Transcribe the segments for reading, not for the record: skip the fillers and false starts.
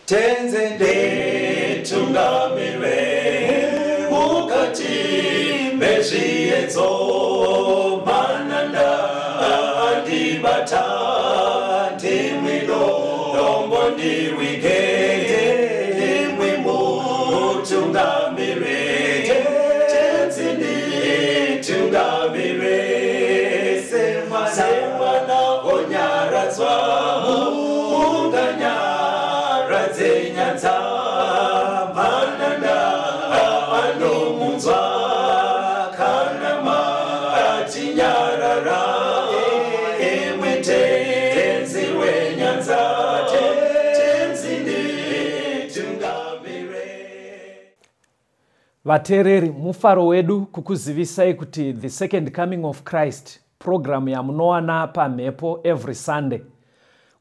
Tenzi nditungamirwe mukati mezviedzo, mananda andibata, ndimwi dombo ndiwige, ndimwi mutungamirwe. Tenzi nditungamirwe semwana onyaradzwa, munganyaradze nyanza, mananda anomunzwa, kana matinyarara, imwe Tenzi wenyanza. Tenzi nditungamirwe. Vateereri, mufaro wedu kukuzivisai kuti The Second Coming of Christ programu yamunowana pamhepo every Sunday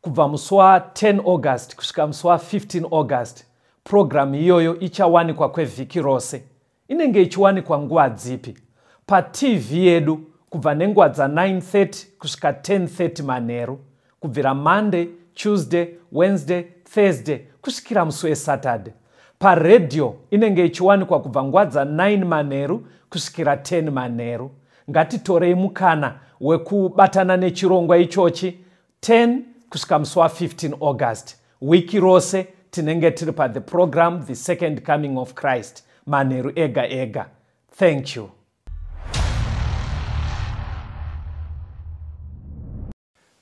kubva musi wa10 August kusvika musi wa15 August, programu iyoyo ichawanikwa kwevhiki rose. Inenge ichiwanikwa nguva dzipi? PaTV yedu kubva nenguva dza9:30 kusvika 10:30 manheru, kubvira Monday, Tuesday, Wednesday, Thursday kusvikira musi weSaturday. Paredhiyo inenge ichiwanikwa kubva nguva dza9 manheru kusvikira 10 manheru. Ngatitorei mukana wekubatana nechirongwa ichochi 10 kusvika musi wa15 August. Wiki rose tinenge tiri pathe program The Second Coming of Christ, manheru ega ega. Thank you.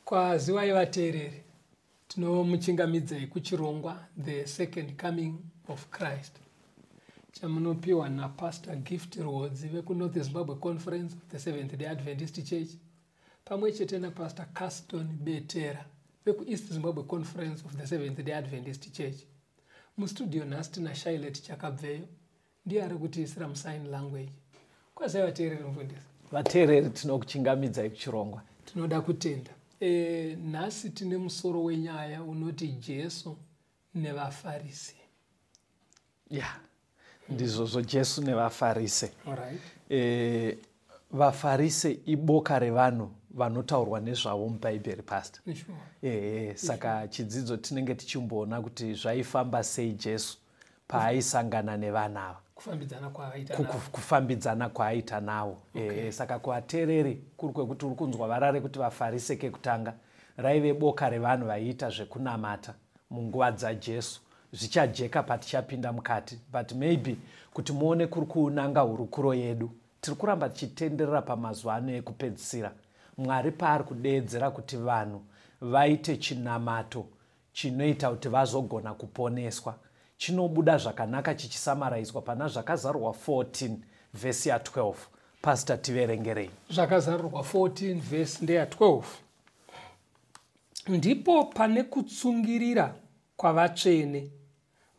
Kwaziwai vateereri, tinomuchingamidzai kuchirongwa The Second Coming of Christ chamunopiwa naPastor Gift Rwodzi vekuNorth Zimbabwe Conference of the Seventh Day Adventist Church, pamwe chete naPastor Caston Betera vekuEast Zimbabwe Conference of the Seventh Day Adventist Church. Mustudio nhasi tina Shailet Chakabveyo, ndiye ari kutiisira musign language. Kwazai vateereri, mufundisi. Vateereri, tinokuchingamidzai kuchirongwa. Tinoda kutenda. Nhasi tine musoro wenyaya unoti Jesu nevaFarisi. Ya, ndizvozvo, Jesu nevaFarise. Alright. Vafarise iboka revanhu vanotaurwa nezvavo muBhaibheri, Pastor. Sure. Saka chidzidzo tinenge tichimboona kuti zvaifamba sei Jesu paaisangana nevanhu ava. Kufambidzana kwaavaita navo. Kufambidzana kwaaita navo. Saka kuvateereri, kuri kwekuti uri kunzwa varare kuti vaFarise, kekutanga raive boka revanhu vaiita zvekunamata munguva dzaJesu. Zvichajeka patichapinda mukati, but maybe kuti muone kuri kuunanga hurukuro yedu, tiri kuramba tichitenderera pamazuva ano ekupedzisira, Mwari paari kudeedzera kuti vanhu vaite chinamato chinoita kuti vazogona kuponeswa. Chinobuda zvakanaka chichisamaraizwa pana Zvakazarurwa 14 vhesi ya12. Pastor, tiverengerei. Zvakazarurwa 14 vhesi ndeya12. Ndipo pane kutsungirira kwavatsvene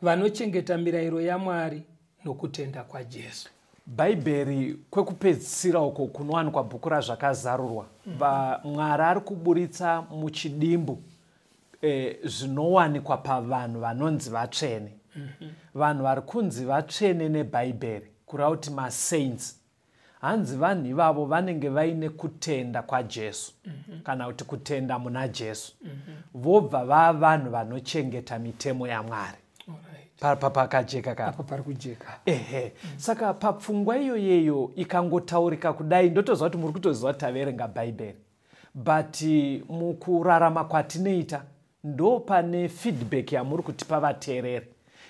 vanochengeta mirayiro yaMwari nokutenda kwaJesu. Bhaibheri kwekupedzisira uko kunowanikwa bhuku raZvakazarurwa, Mwari ari kuburitsa muchidimbu zvinowanikwa pavanhu vanonzi vatsvene. Vanhu vari kunzi vatsvene neBhaibheri, kureva kuti masaints, hanzi vanhu ivavo vanenge vaine kutenda kwaJesu, kana kuti kutenda muna Jesu, vobva vava vanhu vanochengeta mitemo yaMwari. Pakajeka ka? Apo pari kujeka. Ehe, saka papfungwa iyoyeyo ikangotaurika kudai, ndotoziva kuti muri kutoziva kuti taverenga Bhaibheri, but mukurarama kwatinoita ndo pane feedback yamuri kutipa vateereri,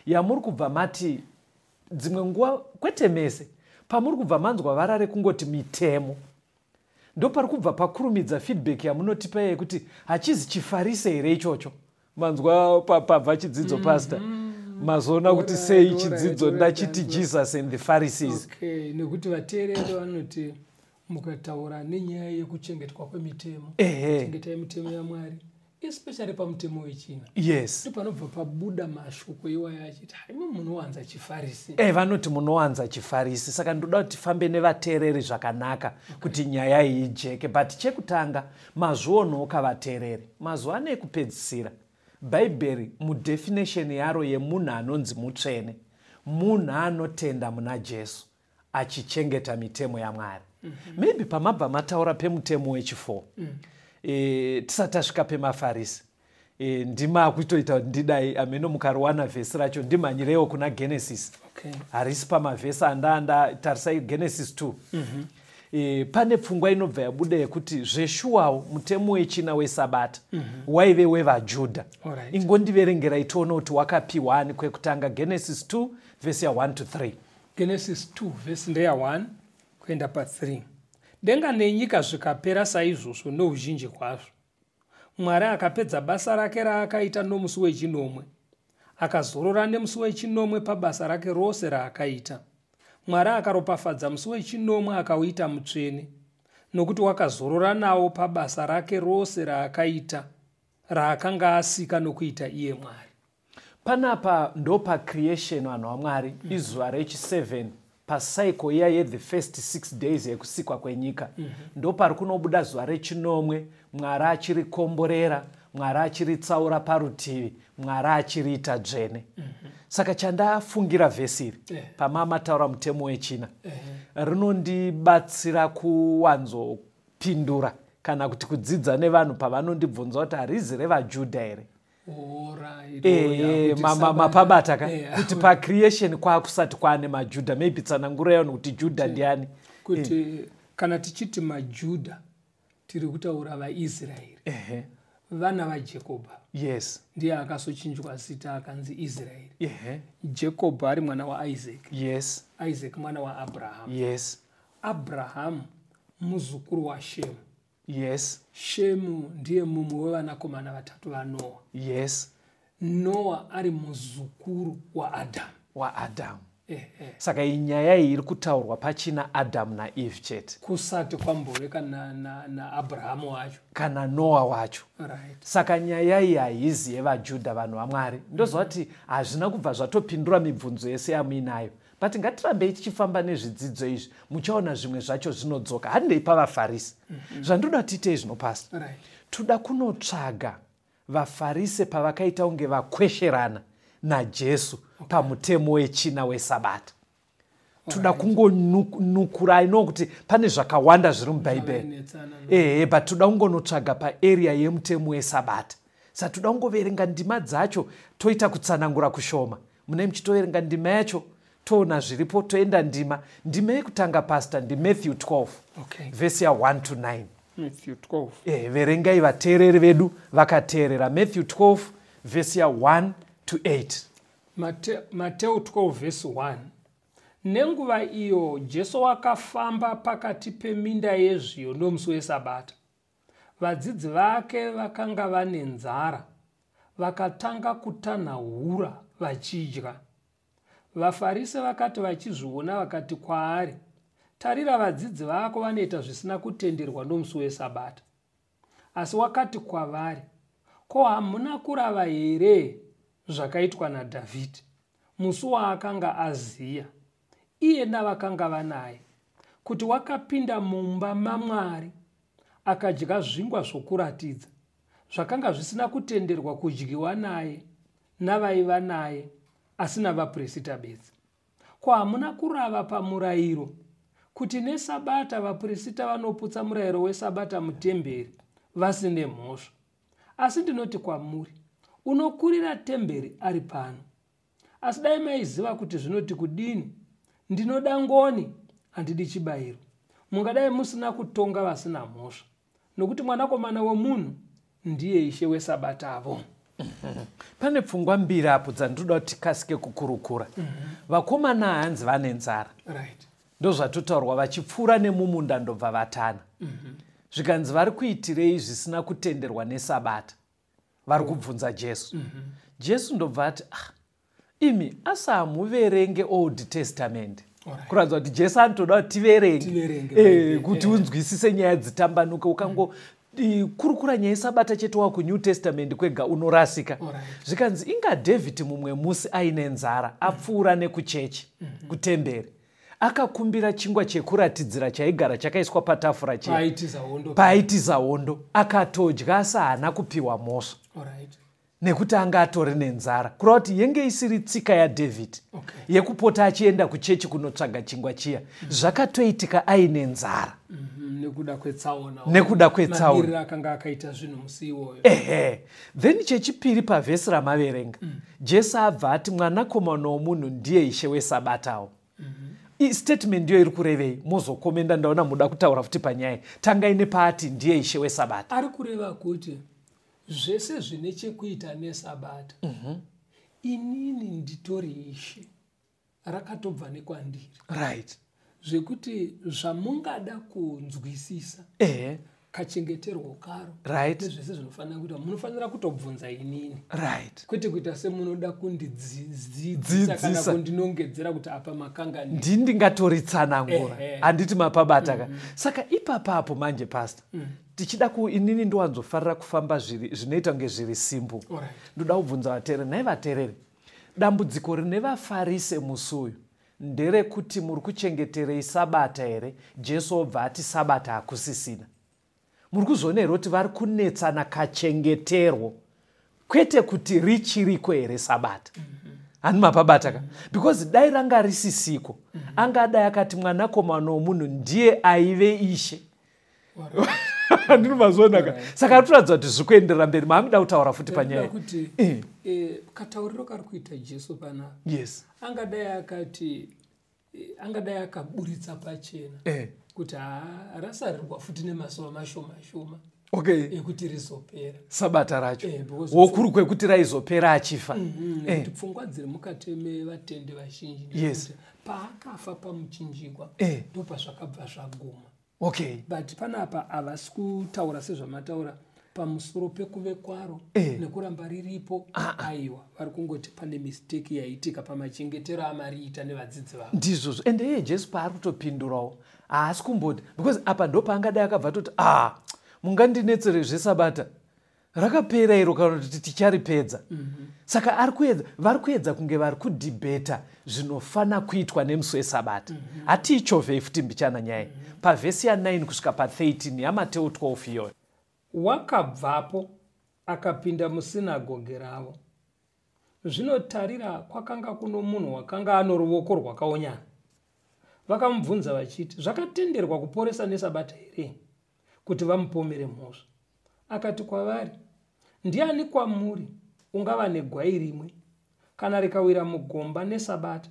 yamuri kubva mati dzimwe nguva, kwete mese, pamuri kubva manzwa varare kungoti mitemo, ndo pari kubva pakurumidza feedback yamunotipa yekuti hachizi chiFarise here ichocho? Manzwa pabva chidzidzo, Pastor? Mazoona kuti sei chidzidzo ndachiti Jesus and the Pharisees? Okay, nekuti vateereri vanoti mukataura nenyaya yekuchengetwa kwemitemo, chengetai mitemo yaMwari, especially pamutemo wechina, panobva pabuda mashoko iwayo achiti haimo munowanza chiFarisi. Vanoti munowanza chiFarisi. Saka ndoda kuti tifambe nevateereri zvakanaka kuti nyaya iyi ijeke. But chekutanga, mazvionoka vateereri, mazuva ano ekupedzisira, Bhaibheri mudefinition yaro yemunhu anonzi mutsvene, munhu anotenda muna Jesu achichengeta mitemo yaMwari. Maybe pamabva mataura pemutemo wechi4, tisati tasvika pemaFarisi. Ndima kutoita kuti ndidai ameno mukariwana vhesi racho, ndimhanyirewo kuna Genesis. Harisi pamavhesi andaanda, tarisai Genesis 2. Pane pfungwa inobva yabuda yekuti zveshuwawo mutemo wechina wesabata waive wevaJudha. Ingondiverengerai tione kuti wakapiwa ani kwekutanga. Genesis 2 vhesi ya1 to 3. Genesis 2 vhesi ndeya1 kuenda pa3. Denga nenyika zvikapera saizvozvo nouzhinji hwazvo. Mwari akapedza basa rake raakaita nomusi wechinomwe, akazorora nemusi wechinomwe pabasa rake rose raakaita. Mwari akaropafadza musi wechinomwe akauita mutsvene, nokuti wakazorora nawo pabasa rake rose raakaita, raakanga asika nokuita iye Mwari. Panapa ndo pacreation, vanhu vaMwari. Izuva rechi7 pacycle iya yethe first 6 days yekusikwa kwenyika. Ndo pari kunobuda zuva rechinomwe, Mwari achirikomborera, Mwari achiritsaura parutivi, Mwari achiriita dzvene. Saka chandafungira vhesi iri, pamamataura mutemo wechina, rinondibatsira kuwanzopindura kana kuti kudzidza nevanhu pavanondibvunza kuti harizi revaJudha here. Mapabata ka kuti pacreation kwakusati kwaane maJudha. Maybe tsananguro yavanhu kuti Judha ndiani. Kuti kana tichiti maJudha, tiri kutaura vaIsraeri, vana vaJakobha. Ndiye akazochinjwa zita akanzi Israeri. Jakobho ari mwana waIsaac. Isaac mwana waAbrahamu. Abrahamu muzukuru waShemu. Shemu ndiye mumwe wevanakomana vatatu vaNoa. Noa ari muzukuru waAdhamu. WaAdhamu. Saka iyi nyaya iyi iri kutaurwa pachina Adhamu naEve chete. Kusati kwambove kana naAbrahamu wacho. Kana Noa wacho. Saka nyaya iyi haizi yevaJudha, vanhu vaMwari. Ndoziva kuti hazvina kubva zvatopindura mibvunzo yese yamuinayo, but ngatirambei tichifamba nezvidzidzo izvi, muchaona zvimwe zvacho zvinodzoka. Handei pavaFarisi. Zvandoda tiitei zvino, pastor, toda kunotsvaga vaFarise pavakaita kunge vakwesherana naJesu pamutemo wechina wesabata. Toda kungonukura ino kuti pane zvakawanda zviri muBhaibheri. Zvavainetsana. Ehe, but toda kungonotsvaga paarea yemutemo wesabata. Saka toda kungoverenga ndima dzacho, toita kutsanangura kushoma. Mune muchitoverenga ndima yacho, toona zviripo, toenda ndima. Ndima yekutanga, pastor, ndiMatthew 12, vhesi ya1 to 9. Matthew 12. Verengai, vateereri vedu vakateerera. Matthew 12 vhesi ya1 to 8. Mateo 12 vhesi 1. Nenguva iyo Jesu wakafamba pakati peminda yezviyo nomusi wesabata. Vadzidzi vake vakanga vane nzara, vakatanga kutanha hura vachidya. VaFarise vakati vachizviona, vakati kwaari, "Tarira, vadzidzi vako vanoita zvisina kutenderwa nomusi wesabata." Asi wakati kwavari, "Ko hamuna kurava here zvakaitwa naDhavhidhi musi waakanga aziya, iye navakanga vanaye, kuti wakapinda mumba maMwari akadya zvingwa zvokuratidza, zvakanga zvisina kutenderwa kudyiwa naye navaiva naye, asi navapurisita bedzi? Ko hamuna kurava pamurayiro kuti nesabata vapurisita vanoputsa murayiro wesabata mutemberi vasine mhosva? Asi ndinoti kwamuri, unokurira temberi ari pano. Asi dai maiziva kuti zvinoti kudini, 'Ndinoda ngoni, handidi chibayiro,' mungadai musina kutonga vasina mhosva, nokuti Mwanakomana woMunhu ndiye Ishe wesabatavo." Pane pfungwa mbiri apo dzandinoda kuti tikasike kukurukura. Vakomana hanzi vane nzara. Ndozvatotaurwa, vachipfuura nemumunda ndobva vatana. Zvikanzi vari kuitirei zvisina kutenderwa nesabata? Vari kubvunza Jesu. Jesu ndobva ati, "Ah, imi asi hamuverenge Old Testament?" Kuratidza kuti Jesu anotoda kuti tiverenge. Tiverenge Bhaibheri, kuti unzwisise nyaya dzitambanuke. Ukango kurukura nyaya yesabata chete wakuNew Testament kwega, unorasika. Zvikanzi inga Dhavhidhi mumwe musi aine nzara apfuura nekuchechi, kutemberi, akakumbira chingwa chekuratidzira chaigara chakaiswa patafura chiya. Paaitiza hondo. Paaitiza hondo akatodya, asi haana kupiwa mhosva nekuti anga atori nenzara. Kureva kuti yenge isiri tsika yaDhavhidhi yekupota achienda kuchechi kunotsvaga chingwa chiya. Zvakatoitika aine nzara. Nekuda kwetsaona. Nekuda kwetsaona. Mamiriro akanga akaita zvinhu musi iwoyo. Ehe. Then chechipiri, pavhesi ramaverenga, Jesu abva ati mwanakomana womunhu ndiye ishe wesabatawo. Statement ndiyo iri kurevei? Mozokomenda, ndaona muda kutaura futi panyaya. Tangai nepaati ndiye ishe wesabata. Ari kureva kuti zvese zvine chekuita nesabata, inini nditori ishe, rakatobva nekwandiri. Zvekuti zvamungada kunzwisisa, kachengeterwo karo, nezvese zvinofanira kuita, munofanira kutobvunza inini, kwete kuita semunoda kundidzidzisa kana Dzidzisa. kundinongedzera kuti apa makanga. Ndini ndingatoritsanangura. Handiti mapabata ka? Saka ipapapo manje, pastor, tichida ku inini ndowanzofarira kufamba zvinoita kunge zviri simple. Ndoda kubvunza vateereri, nhai vateereri, dambudziko rine vafarise musi uyu nderekuti muri kuchengeterei sabata here? Jesu obva ati sabata hakusisina. Muri kuzviona here kuti vari kunetsana kachengeterwo, kwete kuti richiriko here sabata? Hani mapabata ka? Because dai ranga risisiko, angadai akati mwanakomana womunhu ndiye aive ishe. Handini mazviona ka? Saka ari kuratidza kuti zviri kuenderera mberi. Maamuda kutaura futi panyaya. Kuti katauriro kari kuita Jesu panapa, angadai akati angadai akaburitsa pachena kuti haa, rasarirwa futi nemazuva mashoma shoma ekuti rizopera. Sabata racho. Because wokuru kwekuti raizopera achifa. Nekuti pfungwa dziri mukati mevatendi vazhinji ndezvekuti paakafa pamuchinjikwa, ndopazvakabva zvaguma. But panapa havasi kutaura sezvamataura pamusoro pekuve kwaro nekuramba riripo. Aiwa, vari kungoti pane mistake yaitika pamachengetero amariita nevadzidzi vavo. Ndizvozvo. Ende iye Jesu paari kutopindurawo, haasi kumboti, because apa ndo paangadai akabva toti, "Ah, mungandinetsere zvesabata, rakapera iro," kana kuti ticharipedza. Saka ari kuedza, vari kuedza kunge vari kudhibheta zvinofana kuitwa nemusi wesabata. Hatiichovhei futi mbichana nyaya pavhesi ya9 kusvika pa13 yaMateu 12 iyoyo. Wakabvapo akapinda musinagoge ravo. Zvino tarira, kwakanga kuno munhu wakanga ano ruoko rwakaonyana. Vakamubvunza vachiti, "Zvakatenderwa kuporesa nesabata here?" kuti vamupomere mhosva. Akati kwavari, "Ndiani kwamuri ungava negwai rimwe, kana rikawira mugomba nesabata,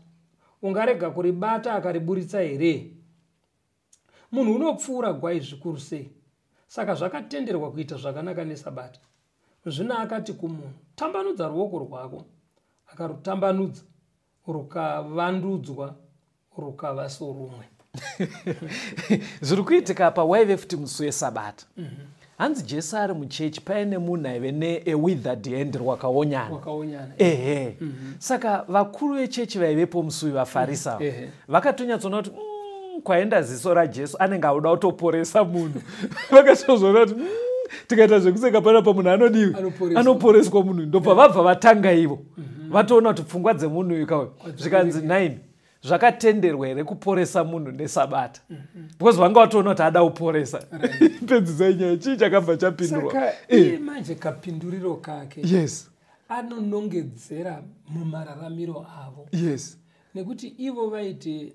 ungarega kuribata akariburitsa here? Munhu unopfuura gwai zvikuru sei! Saka zvakatenderwa kuita zvakanaka nesabata." Zvino akati kumunhu, "Tambanudza ruoko rwako." Akarutambanudza, rukavandudzwa, rukava sorumwe. Zviri kuitika apa, waive futi musi wesabata. Hanzi Jesu ari muchechi, paine munhu aive newithered hand, rwakaonyana. Wakaonyana. Ehe. Saka vakuru vechechi vaivepo musi uyu, vafarisi ava, vakatonyatsoona kuti kwaenda ziso raJesu anenge auda kutoporesa munhu. Vakatozoona kuti tikaita zvekuseka panapa, munhu anodiwi. Anoporeswa. Anoporeswa munhu. Ndobva vabva vatanga ivo vatoona kuti pfungwa dzemunhu uyu kauyu. Zvikanzi, "Naimi, zvakatenderwa here kuporesa munhu nesabata?" Because vanga vatoona kuti ada kuporesa. Pedzisai nyaya, chii chakabva chapindurwa? Saka iye manje kapinduriro kake anonongedzera mumararamiro avo, nekuti ivo vaiti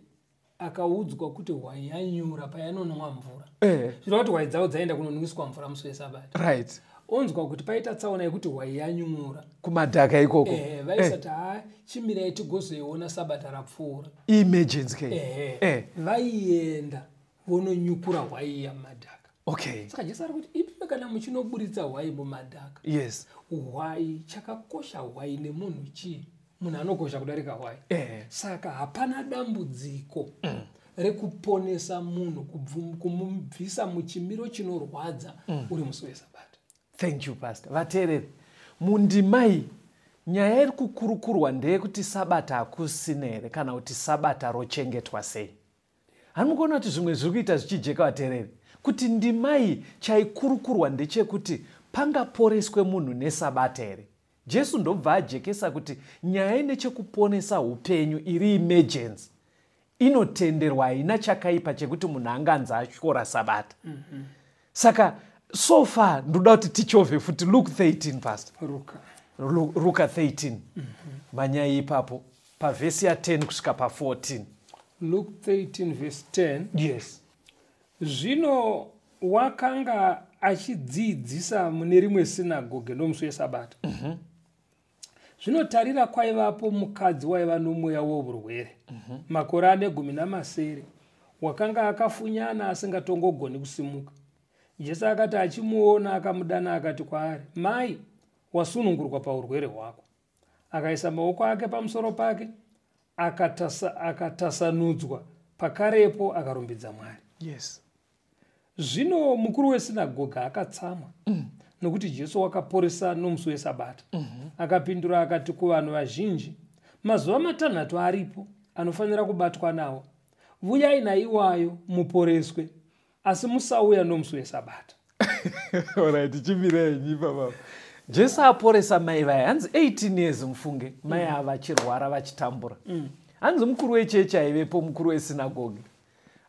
akaudzwa kuti hwai yanyura payanonwa mvura, zvireva kuti hwai dzavo dzaenda kunonwiswa mvura musi wesabata. Onzwa kuti paita tsaona yekuti hwai yanyura kumadhaka ikoko. Vaisati, "Ha, chimirai tigozoiona sabata rapfuura." Emergency care. Vaienda vononyukura hwai iya mumadhaka. Saka Jesu ari kuti, ipiwe kana muchinoburitsa hwai mumadhaka, hwai chakakosha hwai nemunhu chii? Munhu anokosha kudarika hwai. Saka hapana dambudziko rekuponesa munhu, kumubvisa muchimiro chinorwadza uri musi wesabata. Thank you, pastor. Vateereri, mundimai nyaya iri kukurukurwa ndeyekuti sabata hakusina here, kana kuti sabata rochengetwa sei? Hani mukuona kuti zvimwe zviri kuita zvichijeka, vateereri, kuti ndimai chaikurukurwa ndechekuti pangaporeswe munhu nesabata here? Jesu ndobva ajekesa kuti nyaya ine chekuponesa upenyu iri emergency inotenderwa, haina chakaipa chekuti munhu anganzi atyora sabata. Saka so far ndoda kuti tichovhe futi Luke 13, pastor. Ruka. Luka 13, manyai ipapo pavhesi ya10 kusvika pa14. Luke 13 verse 10. Yes. Zvino wakanga achidzidzisa mune rimwe sinagoge nomusi wesabata. Zvino tarira, kwaivapo mukadzi waiva nomweya wourwere makore ane 17, wakanga akafunyana asingatongogoni kusimuka. Jesu akati achimuona, akamudana akati kwaari, "Mai, wasunungurwa paurwere hwako." Akaisa maoko ake pamusoro pake, akatasanudzwa pakarepo, akarumbidza Mwari. Zvino mukuru wesinagoga akatsamwa nokuti Jesu wakaporesa nomusi wesabata. Akapindura akati kuvanhu vazhinji, "Mazuva 6 aripo anofanira kubatwa nawo. Vuyai naiwayo muporeswe, asi musauya nomusi wesabata." Alright, chimirai nyipa baba. Jesu aporesa mai vaya, hanzi 18 years, mufunge, mai ava vachirwara, vachitambura. Hanzi mukuru wechechi aivepo, mukuru wesinagogi,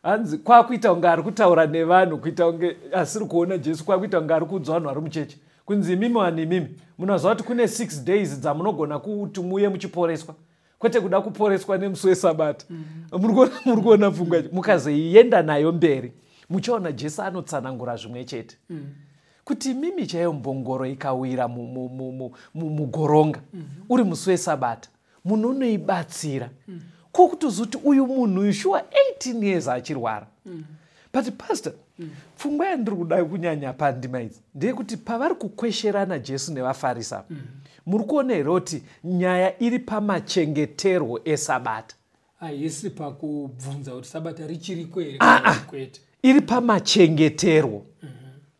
hanzi kwakuita kunge ari kutaura nevanhu, kuita kunge asiri kuona Jesu, kwakuita kunge ari kuudza vanhu vari muchechi kunzi, "Imimi vanhu, imimi munoziva kuti kune 6 days dzamunogona kuti muuye muchiporeswa, kwete kuda kuporeswa nemusi wesabata." Muri kuona pfungwa ichi? Mukazoienda nayo mberi, muchaona Jesu anotsanangura zvimwe chete kuti imimi chaiyo, mbongoro ikawira mugoronga uri musi wesabata, munonoibatsira. Ko kutozoti uyu munhu uyu shuwa 18 years achirwara? But pastor, pfungwa yandiri kuda kunyanya pandima idzi ndeyekuti pavari kukwesherana Jesu nevaFarisi apa, muri kuona here kuti nyaya iri pamachengeterwo esabata? Haisi pakubvunza kuti sabata richiriko here kana kuti kwete. Iri pamachengeterwo,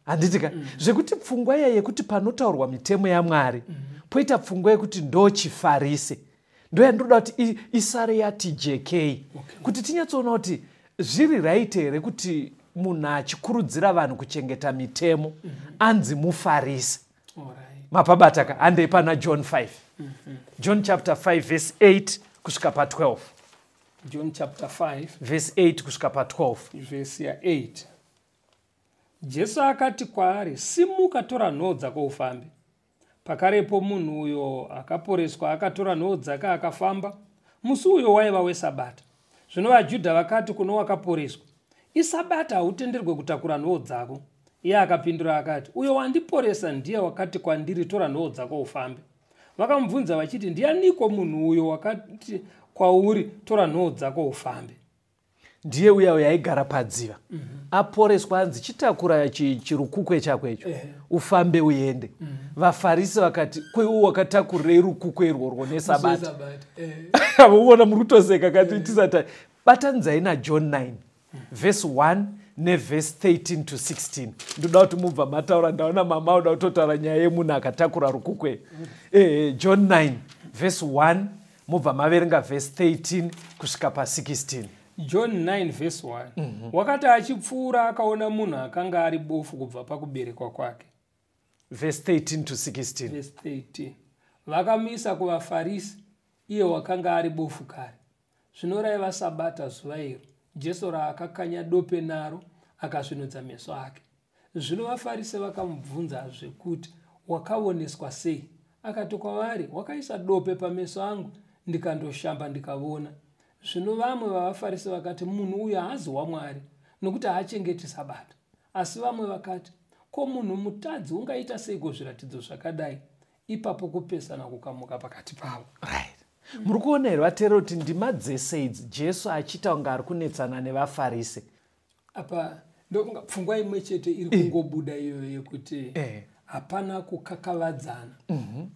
handiti ka? Zvekuti pfungwa iya yekuti panotaurwa mitemo yaMwari poita pfungwa yekuti ndo chiFarise, ndo yandinoda kuti isare yati jekei, kuti tinyatsoona kuti zviri right here kuti munhu achikurudzira vanhu kuchengeta mitemo anzi muFarisi. Mapabata ka? Handei pana John 5, John chapter 5 verse 8 kusvika pa12. John chapter 5, verse 8 kusvika pa12. Vhesi ya8. Jesu akati kwaari, "Simuka, tora nhoo dzako ufambe." Pakarepo munhu uyo akaporeswa akatora nhoo dzake akafamba. Musi uyo waiva wesabata. Zvino vaJudha vakati kuno wakaporeswa, "Isabata, hautenderwe kutakura nhoo dzako." Iye akapindura akati, "Uyo wandiporesa ndiye wakati kwandiri, 'Tora nhoo dzako ufambe.'" Vakamubvunza vachiti, "Ndianiko munhu uyo wakati kwauri, 'Tora nhoo dzako ufambe'?" Ndiye uya uyo aigara padziva, aporeswa, anzi, "Chitakura chirukukwe chako icho, ufambe uende." VaFarisi vakati, "Kweiwo wakatakurirei rukukwe irworwo nesabata?" Sabata. Uona, muri kutoseka kati tisati batanidzai naJohn 9 vhesi 1 nevhesi 13 to 16. Ndoda kuti mubva mataura. Ndaona mama uda kutotaura nyaya yemunhu akatakura rukukwe. John 9 vhesi 1, mubva maverenga vhesi 13 kusvika pa16. John 9 vhesi 1. Wakati achipfuura, akaona munhu akanga ari bofu kubva pakuberekwa kwake. Vhesi 13 to 16. Vhesi 13. Vakamuisa kuvaFarisi, iye wakanga ari bofu kare. Zvino raiva sabata zuva iro Jesu raakakanya dope naro akasvinudza meso ake. Zvino vaFarisi vakamubvunzazve kuti wakaoneswa sei. Akati kwavari, "Wakaisa dope pameso angu, ndikandoshamba, ndikavona." Zvino vamwe vavaFarisi vakati, "Munhu uyu haazi waMwari, nokuti haachengeti sabata." Asi vamwe vakati, "Ko munhu mutadzi ungaita seiko zviratidzo zvakadai?" Ipapo kupesana kukamuka pakati pavo. Right, muri kuona here, vateereri, kuti ndima dzese idzi Jesu achiita kunge ari kunetsana nevaFarisi? Apa ndokunga pfungwa imwe chete iri kungobuda iyoyo yekuti hapana kukakavadzana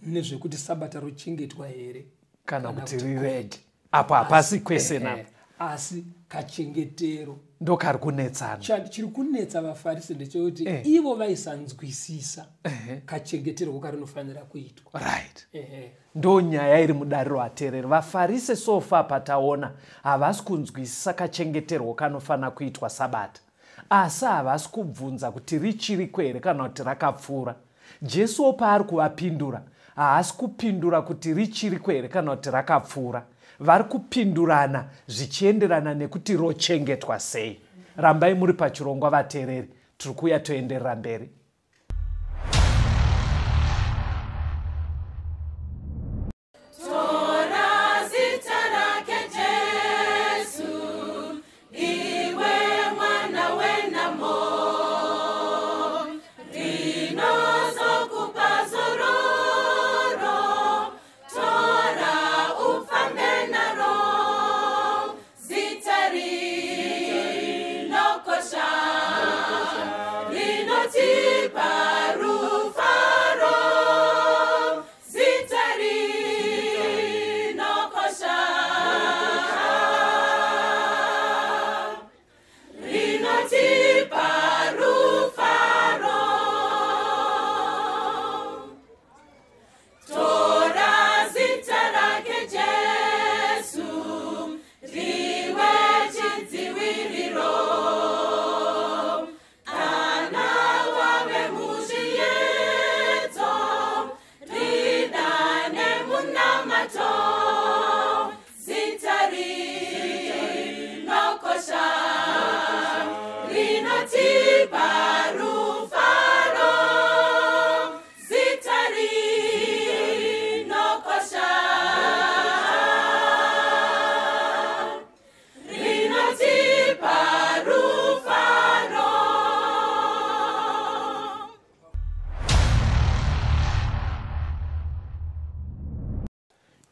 nezvekuti sabata rochengetwa here kana kuti rirege. Apo hapasi kwese napo. Asi kachengetero ndokari kunetsana. Chiri kunetsa vaFarisi ndechekuti ivo vaisanzwisisa kachengeterwo karinofanira kuitwa. Ndo nyaya iri mudariro, ateereri. VaFarise so far pataona havasi kunzwisisa kachengeterwo kanofanira kuitwa sabata, asi havasi kubvunza kuti richiriko here kana kuti rakapfuura. Jesuwo paari kuvapindura, haasi kupindura kuti richiriko here kana kuti rakapfuura. Vari kupindurana zvichienderana nekuti rochengetwa sei. Rambai muri pachirongwa, vateereri, tiri kuuya toenderera mberi. Tora zita rake Jesu, iwe mwana wenamo.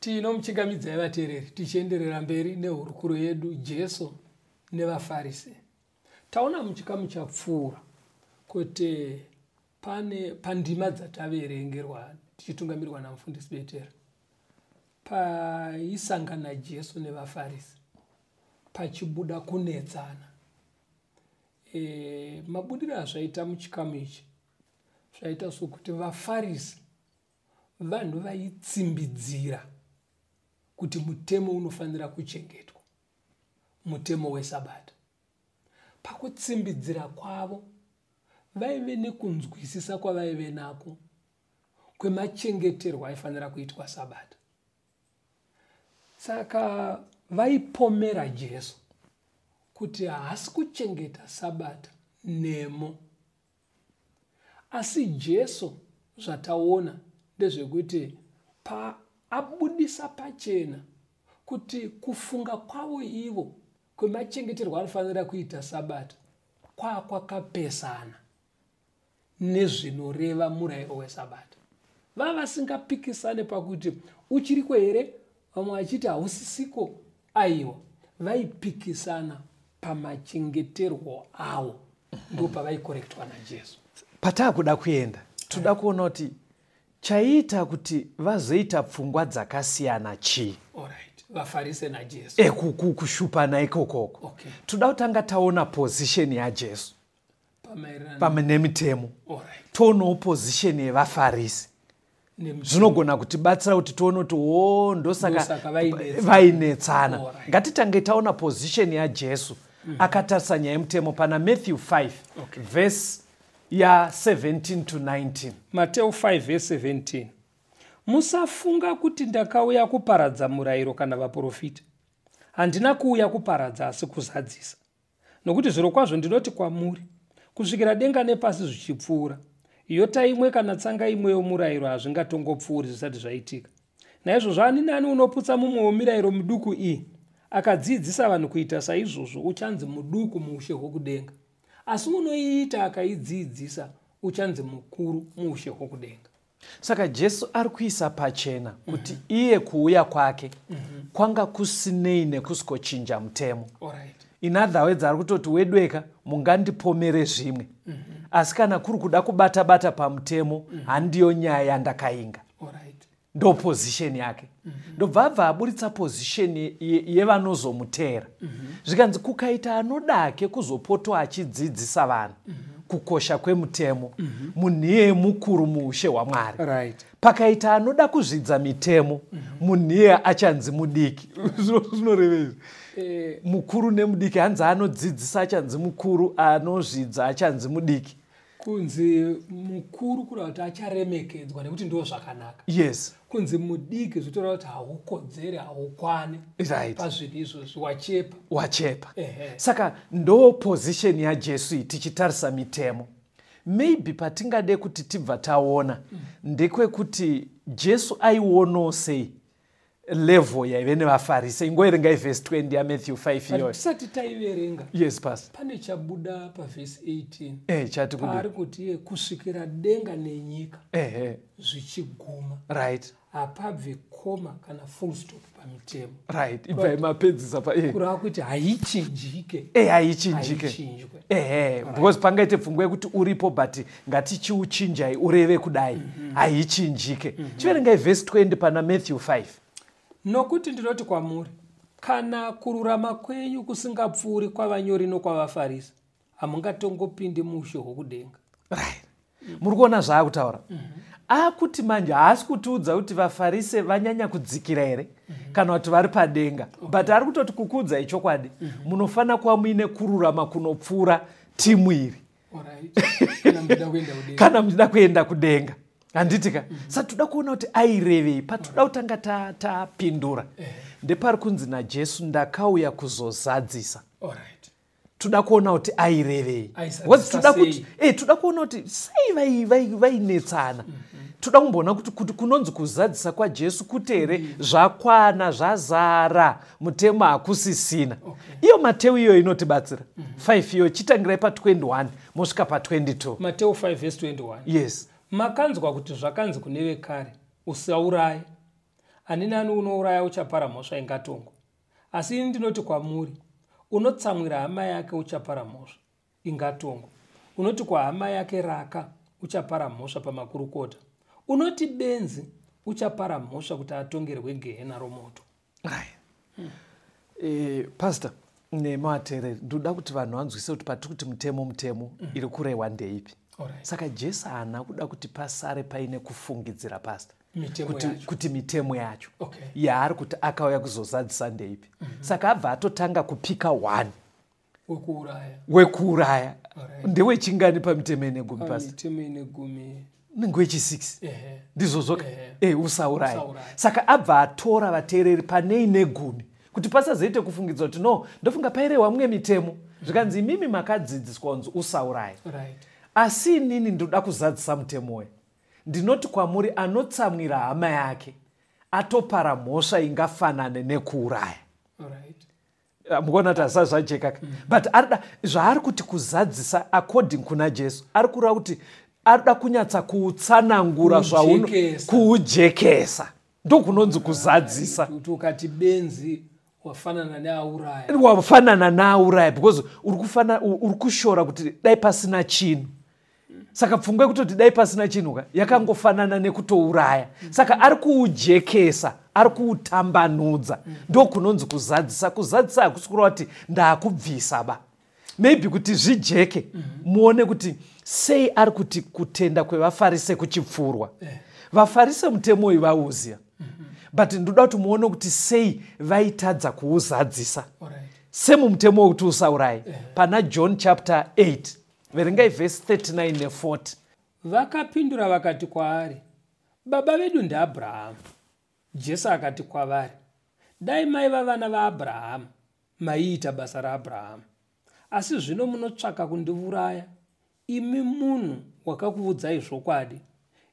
Tinomuchingamidzai vateereri tichienderera mberi nehurukuro yedu Jesu nevaFarise. Taona muchikamu chapfuura kuti pane pandima dzataverengerwa tichitungamirwa namufundisi Betera paisangana Jesu nevaFarisi pachibuda kunetsana. Mabudiro azvaita muchikamu ichi zvaita sokuti vaFarisi vanhu vaitsimbidzira kuti mutemo unofanira kuchengetwa, mutemo weSabata. Pakutsimbidzira kwavo vaive nekunzwisisa kwavaive nako kwemachengeterwo aifanira kuitwa Sabata. Saka vaipomera Jesu kuti haasi kuchengeta Sabata nemo. Asi Jesu zvataona ndezvekuti paabudisa pachena kuti kufunga kwavo ivo kwemachengeterwo anofanira kuita Sabata kwakwakapesana nezvinoreva murayiro weSabata. Vavasingapikisane pakuti uchiriko here, vamwe vachiti hausisiko. Aiwa, vaipikisana pamachengeterwo awo, ndo pavaikorektwa naJesu. Pataakuda kuenda toda kuona kuti chaiita kuti vazoita pfungwa dzakasiyana chii. Alright, vaFarise naJesu. Kushupana ikokoko. Okay. Toda kutanga taona position yaJesu pamaererano pamwe nemitemo. Alright. Toonawo position yevaFarisi. Zvinogona kutibatsira kuti tione kuti o ndosaka Ndosaka vainetsana. vainetsana. Alright. Ngatitange taona position yaJesu akatarisa nyaya yemutemo pana Matthew 5 Okay. verse ya 17 to 19. Mateo 5 verse 17. Musafunga kuti ndakauya kuparadza murayiro kana vaprofita. Handina kuuya kuparadza asi kuzadzisa. Nokuti zvirokwazvo ndinoti kwamuri, kusvikira denga nepasi zvichipfuura, yota imwe kana tsanga imwe yomurayiro hazvingatongopfuuri zvisati zvaitika. Naizvozvo ani nani unoputsa mumwe wemirayiro miduku iyi, akadzidzisa vanhu kuita saizvozvo, uchanzi muduku muushe hwokudenga. Asi unoiita akaidzidzisa, uchanzi mukuru muushe hwokudenga. Saka Jesu ari kuisa pachena kuti iye kuuya kwake kwanga kusinei nekusingochinja mutemo. Alright. In other words, ari kutoti wedweka mungandipomere zvimwe, asi kana kuri kuda kubata-bata pamutemo, handiyo nyaya yandakainga. Alright. Ndo position yake. Ndobva abva aburitsa position yevanozomutera. Zvikanzi kukaita anodake kuzopotwa achidzidzisa vanhu kukosha kwemutemo, munhu iyeye mukuru muushe hwaMwari. Right. Pakaita anoda kuzvidza mitemo, munhu iyeye achanzi mudiki. Zvinoreva izvi. Mukuru nemudiki, hanzi anodzidzisa achanzi mukuru, anozvidza achanzi mudiki. Kunzi mukuru kureva kuti acharemekedzwa nekuti ndo zvakanaka. Yes. Kunzi mudiki zvitoreva kuti haukodzeri, haukwani. Right. Pazvinhu izvozvi wachepa. Wachepa. Ehe. Saka ndo position yaJesu iyi tichitarisa mitemo. Maybe patingade kuti tibva taona ndekwekuti Jesu aionawo sei level yaive nevaFarise. Ingoverengai verse 20 yaMatthew 5 iyoyo. Tisati taiverenga. Yes, pastor. Pane chabuda pavhesi 18. Chati kudii? Paari kuti iye kusvikira denga nenyika zvichiguma. Right. Hapabvi koma kana full stop pamitemo. Right. Ibvai mapedzisa pa Kureva kuti haichinjike. Haichinjike. Haichinjwe. Because pangaite pfungwa yekuti uripo but ngatichiuchinjai ureve kudai. Haichinjike. Chiverengai verse 20 pana Matthew 5. Nokuti ndinoti kwamuri, kana kururama kwenyu kusingapfuuri kwavanyori nokwavaFarisi, hamungatongopindi muushe hwokudenga. Right. Muri kuona zvaakutaura? Akuti manje haasi kutiudza kuti vaFarise vanyanya kudzikira here kana kuti vari padenga. But ari kutoti kukuudzai chokwadi, munofanira kuva muine kururama kunopfuura timu iri. Alright. Kana muchida kuenda kudenga. Kana muchida kuenda kudenga. Handitika? Saka toda kuona kuti airevei. Patoda kutanga tapindura. Ndepari kunzi naJesu ndakauya kuzozadzisa. Alright. Toda kuona kuti airevei. Aisadzisa Because toda kuti, sei? toda kuona kuti sei vainetsana. Toda kumboona kuti kunonzi kuzadzisa kwaJesu kuti here zvakwana, zvazara, mutemo hakusisina. Okay. Iyo Mateo iyoyo inotibatsira. 5 iyo chitangirai pa 21 mosvika pa 22. Mateo 5 verse 21. Yes. Makanzwa kuti zvakanzi kune vekare, usauraye. Ani nani unouraya uchapara mhosva ingatongwa. Asi ini ndinoti kwamuri, unotsamwira hama yake uchapara mhosva ingatongwa. Unoti kwahama yake raka uchapara mhosva pamakurukota. Unoti benzi uchapara mhosva kuti atongerwe gehena romoto. Pastor nemateereri, ndoda kuti vanhu vanzwise kuti patiri kuti mutemo iri kurehwa ndeipi. Saka Jesu haana kuda kuti pasare paine kufungidzira, pastor, kuti mitemo yacho yaari kuti akauya kuzozadzisa ndeipi. Saka abva atotanga kupika 1 wekuuraya. Ndewechingani pamitemo ine gumi, pastor? Mitemo ine gumi unenge wechi6, ndizvozvo? Usauraya. Saka abva atora vateereri pane ine gumi kuti pasazoite kufungidzwa kuti no, ndofunga pairehwa mumwe mitemo. Zvikanzi imimi makadzidziswa kunzi usauraya, asi inini ndoda kuzadzisa mutemo uyu. Ndinoti kwamuri, anotsamwira hama yake atopara mhosva ingafanane nekuuraya. Mukuona kuti hazisati zvajekaka, but arida zvaari kuti kuzadzisa according kuna Jesu, ari kureva kuti arida kunyatsa kuutsanangura zvauno kuujekesa, ndokunonzi kuzadzisa. Kuti ukati benzi wafanana neauraya. Wafanana neauraya, because uri kushora kuti dai pasina chinhu. Saka pfungwa yekutoti dai pasina chinhu ka yakangofanana nekutouraya. Saka ari kuujekesa, ari kuutambanudza, ndokunonzi kuzadzisa. Kuzadzisa hakusi kureva kuti ndaakubvisa ba. Maybe kuti zvijeke, muone kuti sei ari kuti kutenda kwevaFarise kuchipfurwa. VaFarise mutemo uyu vauziva, but ndoda kuti muone kuti sei vaitadza kuuzadzisa. Semumutemo wekuti usaurai, pana John chapter 8, verengai vhesi 39 ne40. Vakapindura vakati kwaari, "Baba vedu ndiAbhurahamu." Jesu akati kwavari, "Dai maiva vana vaAbhurahamu, maiita basa raAbhurahamu. Asi zvino munotsvaka kundiuraya, imi munhu wakakuudzai zvokwadi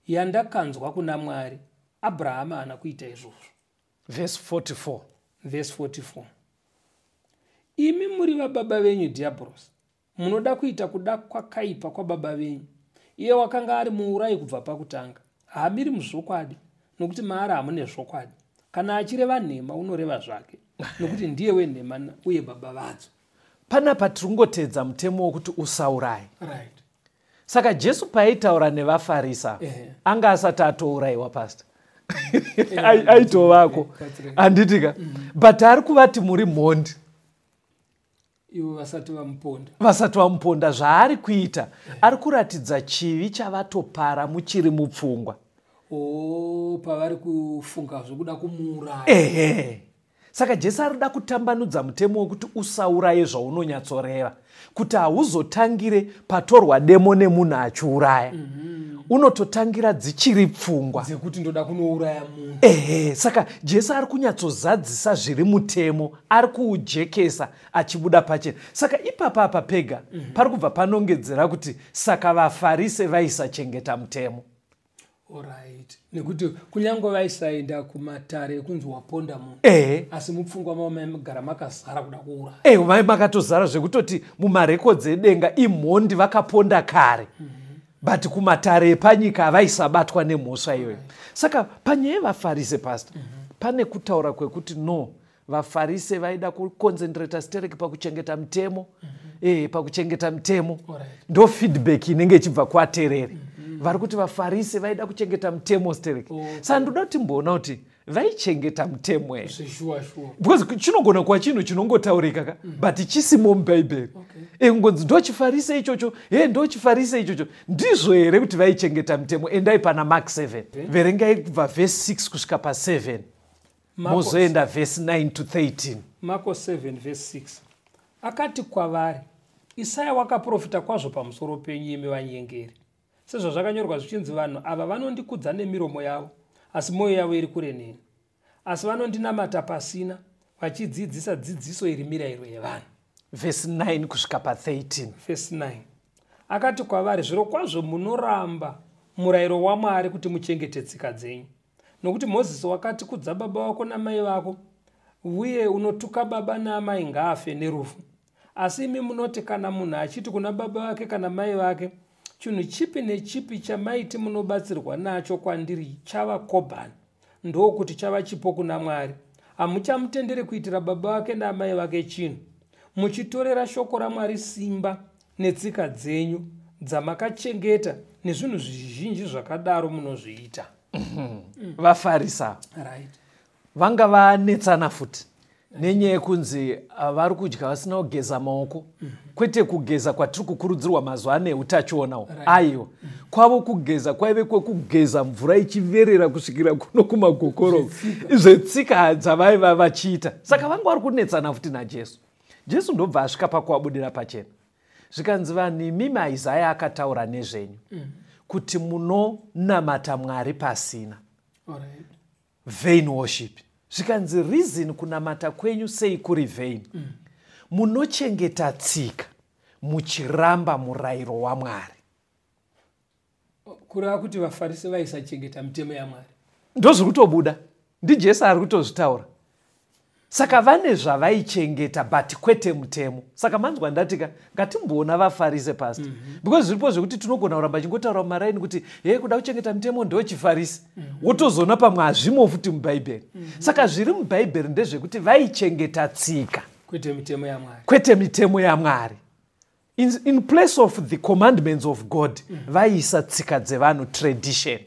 yandakanzwa kuna Mwari. Abrahama haana kuita izvozvo." Vhesi 44. Vhesi 44: "Imi muri vababa venyu Dhiabhorosi, munoda kuita kuda kwakaipa kwababa venyu. Iye wakanga ari muurayi kubva pakutanga, haamiri muzvokwadi, nokuti maari hamune zvokwadi. Kana achireva nhema, unoreva zvake, nokuti ndiye wenhema uye baba vadzo." Panapa tiri kungotedza mutemo wokuti usaurai. Saka Jesu paaitaura nevaFarisa, anga asati atourayiwa, pastor, aitovako, handitika? But ari kuvati muri mhondi. Ivo vasati vamuponda. Vasati vamuponda. Zvaari kuita, ari kuratidza chivi chavatopara muchiri mupfungwa. O, pavari kufunga zvokuda kumuuraya. Ehe. Saka Jesu ari kuda kutambanudza mutemo wekuti usauraye, zvaunonyatsoreva kuti hauzotangire patorwa demo nemunhu achiuraya. Unototangira dzichiri pfungwa dzekuti ndoda kunouraya munhu. Ehe. Saka Jesu ari kunyatsozadzisa zviri mutemo, ari kuujekesa achibuda pachena. Saka ipapa apa pega pari kubva panongedzera kuti saka vaFarise vaisachengeta mutemo. Alright, nekuti kunyange vaisaenda kumatare ekunzi waponda munhu, asi mupfungwa mavo maigara makazara kuda kuuraya. E, mai makatozara zvekutoti mumarekodzi edenga imhondi, vakaponda kare, but kumatare epanyika havaisabatwa nemhosva iyoyo. Saka panyaya yevaFarise, pastor, pane kutaura kwekuti no, vaFarise vaida kuconcentrata stereki pakuchengeta mutemo, pakuchengeta mutemo. Ndo feedback inenge ichibva kuvateereri vari kuti vaFarise vaida kuchengeta mutemo stereki. Saka ndoda kuti timboona kuti vaichengeta mutemo here. Zveshuwa shuwa. Because chinogona kuva chinhu chinongotaurika ka, but chisimo mubhaibheri. Kungonzi ndo chiFarise ichocho, he, ndo chiFarise ichocho. Ndizvo here kuti vaichengeta mutemo? Endai pana Mark 7, verengai kubva vhesi 6 kusvika pa7, mozoenda vhesi 9 to 13. Marko 7 vhesi 6: Akati kwavari, "Isaya wakaprofita kwazvo pamusoro penyu, imi vanyengeri, sezvazvakanyorwa zvichinzi, 'Vanhu ava vanondikudza nemiromo yavo, asi mwoyo yavo iri kure neni. Asi vanondinamata pasina, vachidzidzisa dzidziso iri mirayiro yevanhu.'" Vhesi 9 kusvika pa13. Vhesi 9: Akati kwavari, "Zviro kwazvo munoramba murayiro waMwari kuti muchengete tsika dzenyu. Nokuti Mozisi wakati, 'Kudza baba vako namai vako,' uye 'Unotuka baba naamai ngaafe nerufu.' Asi imi munoti kana munhu achiti kuna baba vake kana mai vake, 'Chinhu chipi nechipi chamaiti munobatsirwa nacho kwandiri chava kobhani,' Ndokuti chava chipo kuna Mwari. Hamuchamutenderi kuitira baba vake naamai vake chinhu, muchitorera shoko raMwari simba netsika dzenyu dzamakachengeta, nezvinhu zvizhinji zvakadaro munozviita. Vafarisa vanga vanetsana futi nenyaya yekunzi vari kudya vasina kugeza maoko. Kwete kugeza kwatiri kukurudzirwa mazuva ane utachionawo, aiwa, kwavo kugeza kwaive kwekugeza mvura ichiverera kusvikira kuno kumagokoro, zvetsika dzavaiva vachiita. Saka vanga vari kunetsana futi naJesu. Jesu ndobva asvika pakuabudira pachena, zvikanzi, vanhu imimi, Isaya akataura nezvenyu kuti munonamata Mwari pasina, vain worship. Zvikanzi reason kunamata kwenyu sei kuri vain? Munochengeta tsika muchiramba murayiro waMwari. Kureva kuti vaFarisi vaisachengeta mitemo yaMwari? Ndozviri kutobuda, ndiJesu ari kutozvitaura. Saka vane zvavaichengeta, but kwete mutemo. Saka manzwa ndatika ngatimboona vaFarise, pastor, because zviripo zvekuti tinogona kuramba chingotaura mumaraini kuti he, kuda kuchengeta mitemo ndo chiFarisi, wotozoona pamwe hazvimo futi muBhaibheri. Saka zviri muBhaibheri ndezvekuti vaichengeta tsika, kwete mitemo yaMwari. Kwete mitemo yaMwari. In place of the commandments of God, vaiisa tsika dzevanhu, tradition.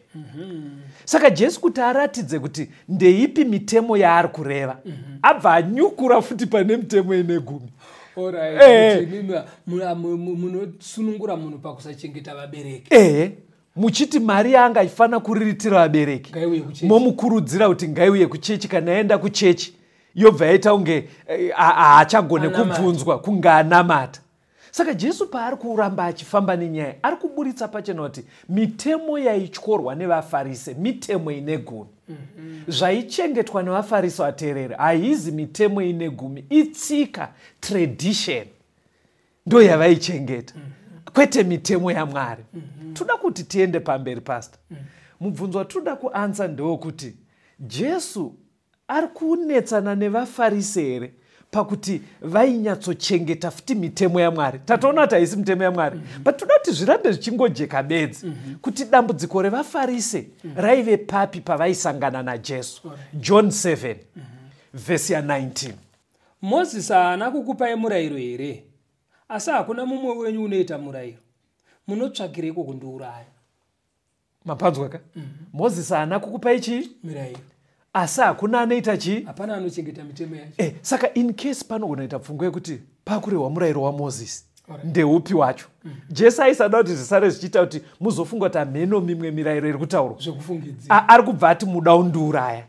Saka Jesu kuti aratidze kuti ndeipi mitemo yaari kureva, abva anyukura futi pane mitemo ine gumi. Alright, kuti imi munosunungura munhu pakusachengeta vabereki. Ehe, muchiti mari yaanga ifanira kuriritira vabereki ngaiuye kuchechi. Momukurudzira kuti ngaiuye kuchechi. Kana aenda kuchechi, yobva yaita kunge haachagone Anamata. kubvunzwa kunge anamata. Saka Jesu paari kuramba achifamba nenyaya, ari kuburitsa pachena kuti mitemo yaityorwa nevaFarise mitemo ine gumi. Zvaichengetwa nevaFarisi, vateereri, haizi mitemo ine gumi, itsika, tradition ndo yavaichengeta, kwete mitemo yaMwari. Toda kuti tiende pamberi, pastor. Mubvunzo watoda kuanswer ndewekuti Jesu ari kunetsana nevaFarisi here pakuti vainyatsochengeta futi mitemo yaMwari? Tatoona kuti haisi mitemo yaMwari, but toda kuti zvirambe zvichingojeka bedzi kuti dambudziko revaFarise raive papi pavaisangana naJesu. John 7 vhesi ya19. Mozisi haana kukupai murayiro here? Asi hakuna mumwe wenyu unoita murayiro. Munotsvakireiko kundiuraya? Mapanzwa ka? Mozisi haana kukupai chii? Mirayiro. Asi hakuna anoita chii? Hapana anochengeta mitemo yacho. Saka in case panogona kuita pfungwa yekuti pakurehwa murayiro waMozisi, ndeupi wacho? Jesu aisada kuti zvisare zvichiita kuti muzofunga kuti hamheno mimwe mirayiro iri kutaurwa. Zvekufungidzira. Ari kubva ati muda undiuraya.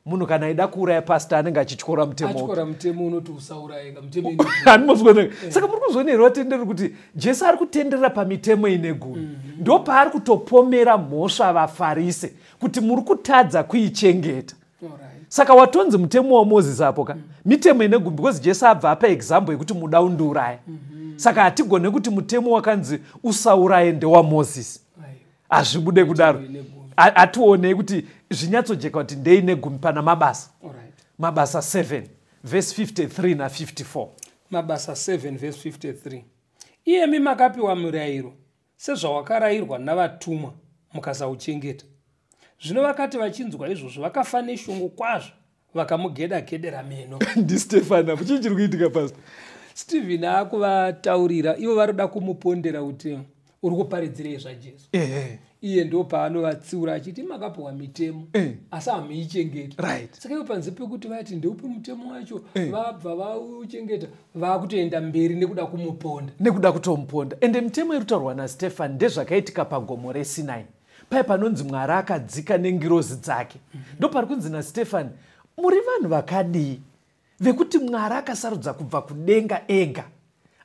Munhu kana aida kuuraya, pastor, anenge achityora mutemo upi? Atyora mutemo unoti usaurayika, mutemo ine Handimozviona. Saka muri kuzviona here, vatenderi, kuti Jesu ari kutenderera pamitemo ine gumi? Ndo paari kutopomera mhosva vaFarise kuti muri kutadza kuichengeta. Saka watonzi mutemo waMozisi apo ka mitemo ine gumi, because Jesu abva apa example yekuti muda undiuraya. Saka hatigone kuti mutemo wakanzi usauraye ndewamozisi. Hazvibude kudaro. Ine gumi. Hationei kuti zvinyatsojeka kuti ndeine gumi pana Mabasa. Mabasa 7 vhesi 53 na54. Mabasa 7 vhesi 53: Iyemi makapiwa murayiro sezvawakarayirwa navatumwa, mukasauchengeta. Zvino vakati vachinzwa izvozvo, vakafa neshungu kwazvo, vakamugeda-gedera meno. NdiStefani apo. Chii chiri kuitika, pastor? Stephen akuvataurira, ivo vari kumupondera kuti uri kuparidzirei zvaJesu. Iye ndo paanovatsiura achiti makapiwa mitemo, asi hamuichengeti. Saka ivo panze pekuti vati ndeupi mutemo wacho, vabva vauchengeta, vakutoenda mberi nekuda kumuponda. Nekuda kutomuponda. Ende mitemo iri kutaurwa naStefani ndezvakaitika pagomo reSinai pai panonzi Mwari akadzika nengirozi dzake. Ndo pari kunzi naStefani, muri vanhu vakadii vekuti Mwari akasarudza kubva kudenga ega,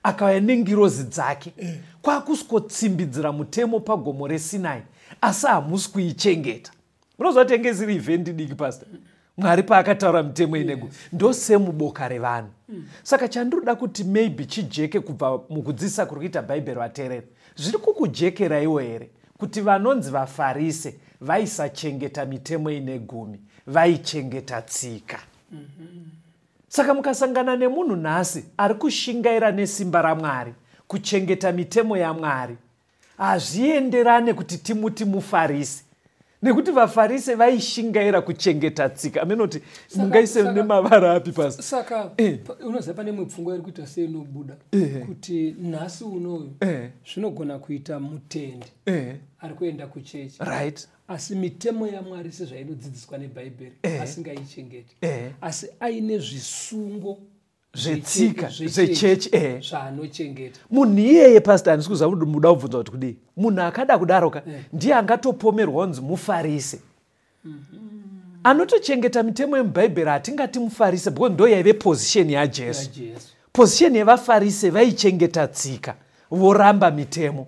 akauya nengirozi dzake, kwakusvikotsimbidzira mutemo pagomo reSinai, asi hamusi kuichengeta? Munoziva kuti yange isiri event diki, pastor, Mwari paakataura mitemo inegu. Ndosemuboka revanhu. Saka chandiroda kuti maybe chijeke kubva mukudzidzisa kuri kuita Bhaibheri, vateereri, zviri kukujekeraiwo here kuti vanonzi vaFarise vaisachengeta mitemo ine gumi, vaichengeta tsika? Saka mukasangana nemunhu nhasi ari kushingaira nesimba raMwari kuchengeta mitemo yaMwari, hazvienderane kuti timuti muFarisi, Nekuti vaFarise vaishingaira kuchengeta tsika. Amenoti mungaise nemavara api pasi. Saka unoziva pane imwe pfungwa iri kuita seinobuda kuti nhasi unoyu zvinogona kuita mutendi ari kuenda kuchechi. Right. Asi mitemo yaMwari sezvainodzidziswa neBhaibheri asingaichengeti. Asi aine zvisungo zvetsika zvechechi zvaanochengeta. Munhu iyeye, pastor, handisi kuziva kuti muda kubvunza kuti kudii. Munhu akada kudaroka ndiye angatopomerwa kunzi muFarise. Anotochengeta mitemo yemubhaibheri hatingati muFarise, because ndo yaive position yaJesu. Position yevaFarise, vaichengeta tsika voramba mitemo.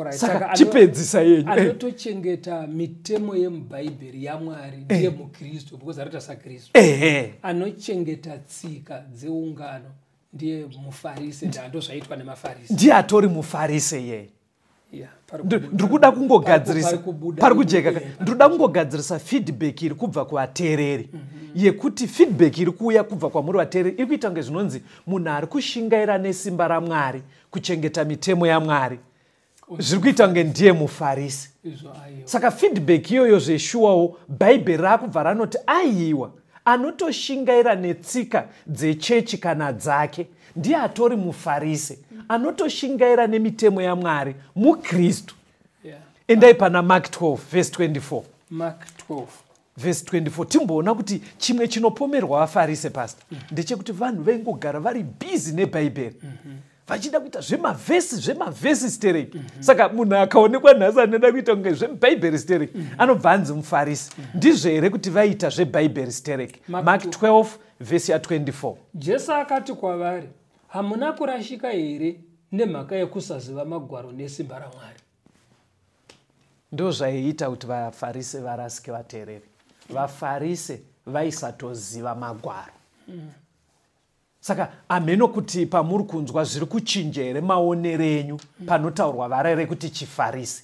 Saka chipedzisa yenyu. Anotochengeta mitemo yemubhaibheri yaMwari ndiye muKristu, because arikuita saKristu. Anochengeta tsika dzeungano ndiye muFarise, ndo zvaitwa nemaFarise. Ndiye atori muFarise yeye. Ndiri kuda kungogadzirisa pari kujeka. Ndiri kuda kungogadzirisa feedback iri kubva kuvateereri, yekuti feedback iri kuuya kubva kwamuri vateereri iri kuita kunge zvinonzi munhu ari kushingaira nesimba raMwari kuchengeta mitemo yaMwari zviri kuita kunge ndiye muFarisi. Saka feedback iyoyo zveshuwawo Bhaibheri raakubva ranoti aiwa, anotoshingaira netsika dzechechi kana dzake ndiye atori muFarise, anotoshingaira nemitemo yaMwari muKristu. Endai pana Mark 12 verse 24. Mark 12 verse 24, timboona kuti chimwe chinopomerwa vaFarise, pastor, ndechekuti vanhu vaingogara vari busy nebhaibheri, vachida kuita zvemavhesi, zvemavhesi stereki. Saka munhu akaonekwa nhasi anoda kuita kunge zvemubhaibheri stereki anobva anzi muFarisi. Ndizvo here kuti vaita zvebhaibheri stereki? Mark 12 vhesi ya24. Jesu akati kwavari, hamuna kurashika here nemhaka yekusaziva magwaro nesimba raMwari? Ndo zvaiita kuti vaFarise varasike, vateereri. VaFarise vaisatoziva magwaro. Saka hameno kuti pamuri kunzwa zviri kuchinja here maonero enyu panotaurwa vara rekuti chiFarisi.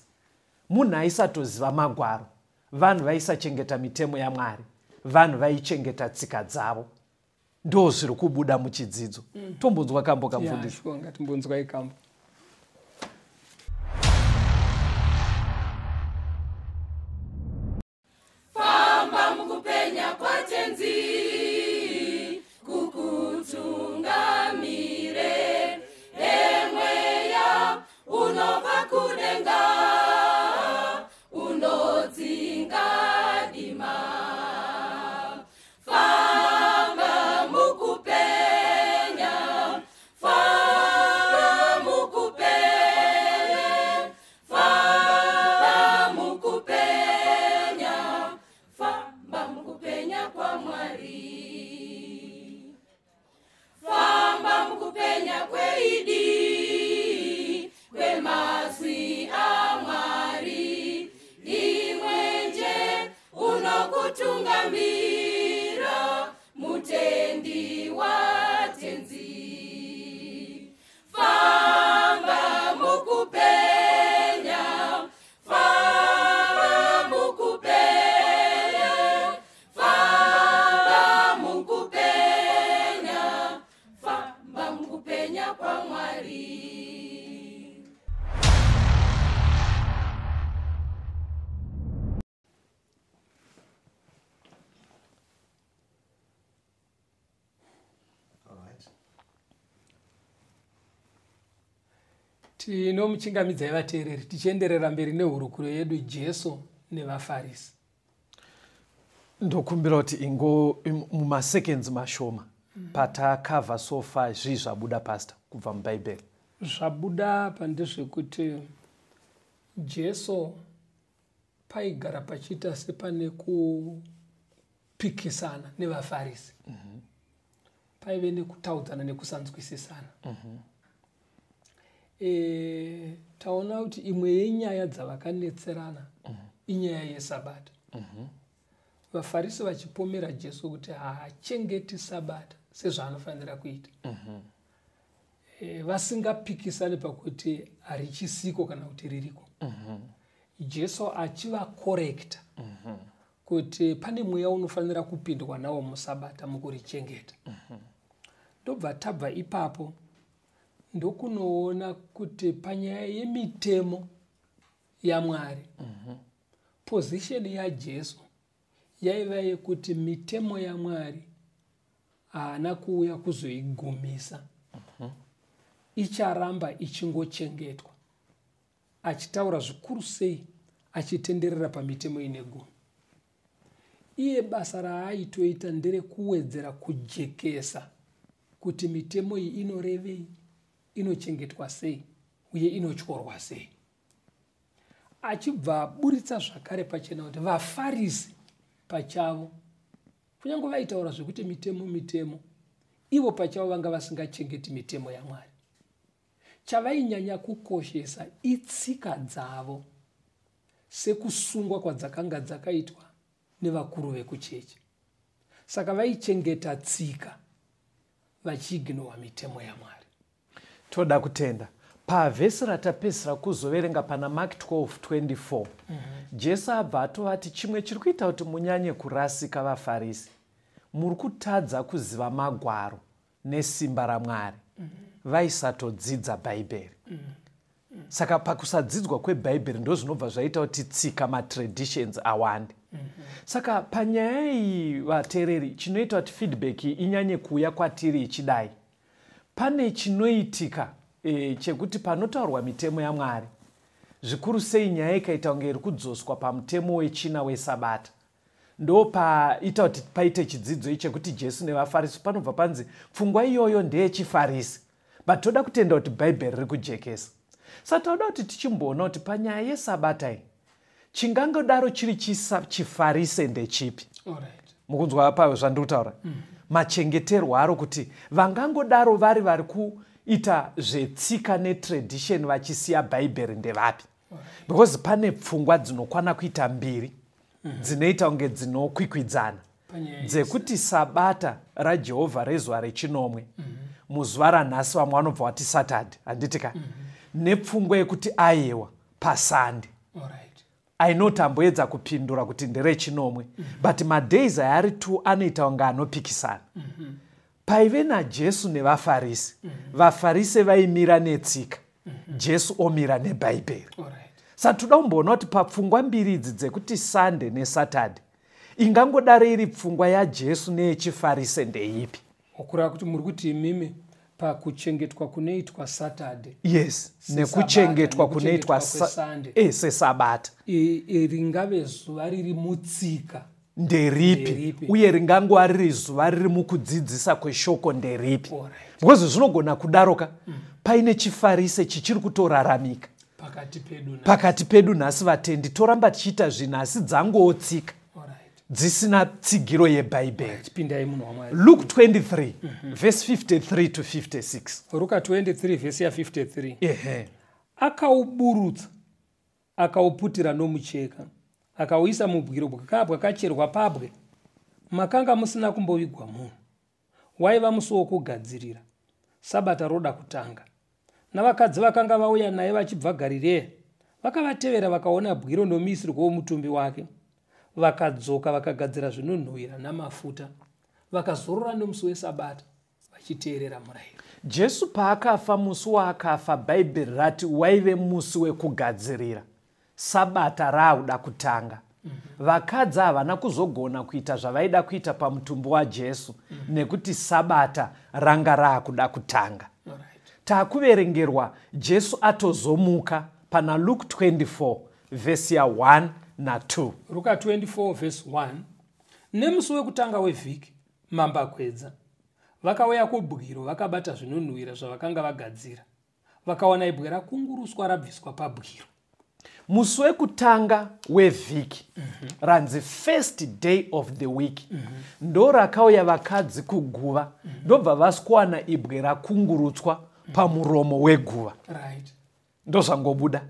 Munhu aisatoziva magwaro, vanhu vaisachengeta mitemo yaMwari, vanhu vaichengeta tsika dzavo. Ndo zviri kubuda muchidzidzo. Tombonzwa kambo kamufundisi. Sure, ngatimbonzwai kambo. Famba mukupenya kwaTenzi kukutungamire, emweya unobva kudenga unodzinga dima. Famba mukupenya, famba mukupenya, famba mukupenya, famba mukupenya kwaMwari. Famba mukupenya kweidi, kwemazwi aMwari, imwenje unokutungamira, mutendi waTenzi. Famba mukupenya, famba mukupenya, famba mukupenya, famba mukupenya kwaMwari. Tinomuchingamidzai vateereri, tichienderera mberi nehurukuro yedu Jesu nevaFarisi. Ndokumbira kuti ingo mumaseconds mashoma, patakavha so far, zvii zvabuda, pastor, kubva mubhaibheri? Zvabuda apa ndezvekuti Jesu paigara pachiita sepane kupikisana nevaFarisi, paive nekutaudzana nekusanzwisisana. Taona kuti imwe yenyaya dzavakanetserana inyaya yesabata, vaFarisi vachipomera Jesu kuti haachengeti sabata sezvaanofanira kuita, vasingapikisani pakuti harichisiko kana kuti ririko. Jesu achivakorekta kuti pane mweya unofanira kupindwa nawo musabata mukurichengeta. Ndobva tabva ipapo ndokunoona kuti panyaya yemitemo yaMwari, Position yaJesu yaiva yekuti mitemo yaMwari haana kuuya kuzoigumisa. Icharamba ichingochengetwa. Achitaura zvikuru sei achitenderera pamitemo ine gumi. Iye basa raaitoita nderekuwedzera kujekesa kuti mitemo iyi inorevei, inochengetwa sei uye inotyorwa sei. Achibva aburitsa zvakare pachena kuti vaFarisi pachavo, kunyange vaitaura zvekuti mitemo mitemo, ivo pachavo vanga vasingachengeti mitemo yaMwari. Chavainyanya kukoshesa itsika dzavo sekusungwa kwadzakanga dzakaitwa nevakuru vekuchechi. Saka vaichengeta tsika vachiignowa mitemo yaMwari. Toda kutenda. Pavhesi ratapedzisira kuzoverenga pana Mark 12:24, Jesu abva atovati chimwe chiri kuita kuti munyanye kurasika vaFarisi, muri kutadza kuziva magwaro nesimba raMwari. Vaisatodzidza Bhaibheri. Saka pakusadzidzwa kwebhaibheri ndo zvinobva zvaita kuti tsika, matraditions awande. Saka panyaya iyi, vateereri, chinoita kuti feedback iyi inyanye kuuya kwatiri ichidai, pane chinoitika chekuti panotaurwa mitemo yaMwari, zvikuru sei nyaya ikaita kunge iri kudzoswa pamutemo wechina wesabata, ndo paita kuti paite chidzidzo ichi chekuti Jesu nevaFarisi, panobva panzi pfungwa iyoyo ndeyechiFarisi. But toda kutenda kuti Bhaibheri riri kujekesa. Saka toda kuti tichimboona kuti panyaya yesabata iyi, chingangodaro chiri chiFarise ndechipi? Mukunzwa pa zvandiri kutaura, machengeterwo aro, kuti vangangodaro vari kuita zvetsika netradition vachisiya Bhaibheri ndevapi? Because pane pfungwa dzinokwana kuita mbiri dzinoita kunge dzinokwikwidzana dzekuti sabata raJehovha rezuva rechinomwe, muzuva ranhasi vamwe vanobva vati Saturday, handiti ka? Nepfungwa yekuti aiwa, paSunday. Ainotamboedza kupindura kuti nderechinomwe, but madays aya ari two anoita kunge anopikisana. Paive naJesu nevaFarisi, vaFarisi vaimira netsika, Jesu omira nebhaibheri. Saka toda kumboona kuti papfungwa mbiri idzi dzekuti Sunday neSaturday, ingangodaro iri pfungwa yaJesu neyechiFarise ndeipi? Kureva kuti muri kuti imimi pakuchengetwa kunoitwa Saturday Yes, nekuchengetwa kunoitwa kweSunday, sesabata, ringave zuva riri mutsika nderipi? Nderipi. Uye ringangova riri zuva riri mukudzidzisa kweshoko nderipi? Because zvinogona kudaroka paine chiFarise chichiri kutoraramika pakati pedu pakati pedu nhasi. Vatendi toramba tichiita zvinhu asi dzangowo tsika dzisina tsigiro yebhaibheri. Chipindai, munhu waMwari. Luke 23 verse 53 to 56. Ruka 23 vhesi ya53. Ehe. Akauburutsa, akauputira nomucheka, akauisa mubwiro bwakanga bwakacherwa pabwe, makanga musina kumbovigwa munhu. Waiva musi wokugadzirira, sabata roda kutanga. Navakadzi vakanga vauya naye vachibva Garireya vakavatevera, vakaona bwiro nomuisirwo womutumbi wake. Vakadzoka, vakagadzira zvinonhuhwira namafuta, vakazorora nomusi wesabata vachiteerera murayiro. Jesu paakafa, musi waakafa, Bhaibheri rati waive musi wekugadzirira, sabata rauda kutanga. Vakadzi havana kuzogona kuita zvavaida kuita pamutumbi waJesu nekuti sabata ranga raakuda kutanga. Taakuverengerwa Jesu atozomuka pana Luke 24 vhesi ya1 na2. Ruka 24 vhesi 1. Nemusi wekutanga wevhiki, mambakwedza, vakauya kubwiro vakabata zvinonhuhwira zvavakanga vagadzira. Vakawana ibwe rakunguruswa rabviswa pabwiro. Musi wekutanga wevhiki, ranzi first day of the week, ndo rakauya vakadzi kuguva, ndobva vasikuwana ibwe rakungurutswa pamuromo weguva. Ndozvangobuda,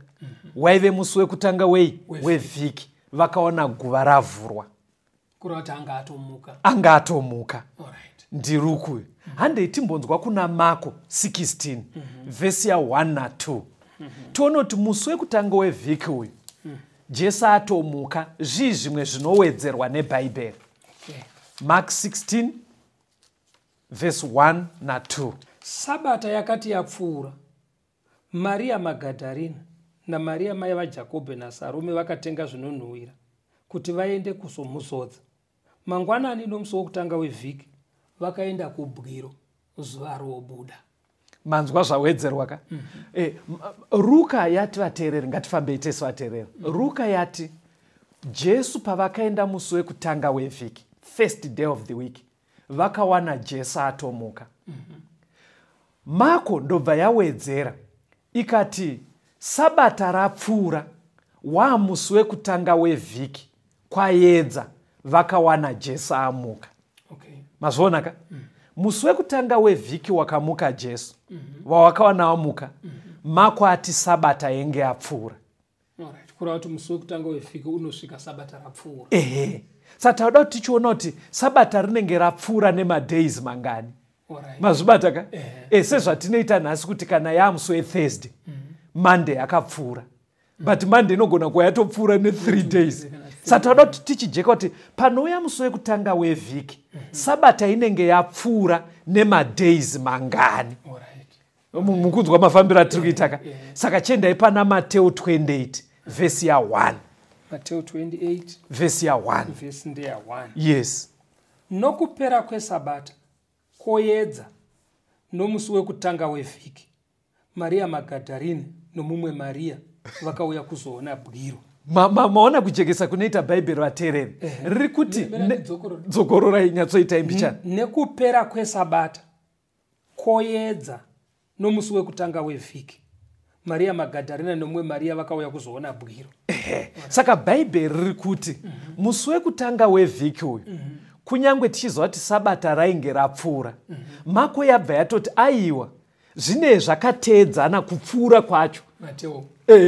waive musi wekutanga wei? Wevhiki. Vakaona guva ravhurwa. Kureva kuti anga atomuka. Anga atomuka. Ndiruku handei timbonzwa kuna Mako 16 vhesi ya1 na2, tione kuti musi wekutanga wevhiki uyu Jesu atomuka, zvii zvimwe zvinowedzerwa nebhaibheri. Mark 16 vhesi 1 na2. Sabata yakati yapfuura, Mariya Magadharina naMariya mai vaJakobho naSarome vakatenga zvinonhuhwira. Kuti vaende kuzomuzodza. Mangwanani nomusi wokutanga wevhiki vakaenda kubwiro zuva robuda. Manzwa zvawedzerwa ka? Ruka yati, vateereri, ngatifambei tese, vateereri. Ruka yati Jesu pavakaenda musi wekutanga wevhiki, first day of the week, vakawana Jesu atomuka. Mako ndobva yawedzera ikati sabata rapfuura, wamusi wekutanga wevhiki, kwaedza, vakawana Jesu amuka. Mazviona ka? Musi wekutanga wevhiki wakamuka Jesu, vawakawana wamuka. Mako ati sabata yenge yapfuura. Alright. Kureva kuti musi wekutanga wevhiki unosvika sabata rapfuura. Ehe, saka tauda kuti tichiona kuti sabata rinenge rapfuura nemadays mangani. Mazvibata ka? Sezvatinoita nhasi kuti kana yaamusi weThursday, Monday akapfuura, but Monday inogona kuva yatopfuura ne3 days. Saka tauda kuti tichijeka kuti panouya musi wekutanga wevhiki, sabata inenge yapfuura nemadays mangani. Mukunzwa mafambiro atiri kuita ka? Saka chiendai pana Mateo 28 vhesi ya1. Mateo 28. Vhesi ya1. Vhesi ndeya1. Yes. Nokupera kwesabata, kwoedza nomusi wekutanga wevhiki, Mariya Magadharini nomumwe Mariya vakauya kuzoona bwiro. Maona kujekesa kunoita Bhaibheri, vateereri? Riri kuti Mira, ndidzokorore. Dzokororai, nyatsoitai mbichana. Nekupera kwesabata, kwoedza nomusi wekutanga wevhiki, Mariya Magadharina nomumwe Mariya vakauya kuzoona bwiro. Ehe. Saka Bhaibheri riri kuti musi wekutanga wevhiki uyu, kunyange tichiziva kuti sabata rainge rapfuura, Mako yabva yatoti aiwa, zvine zvakateedzana kupfuura kwacho. Mateo.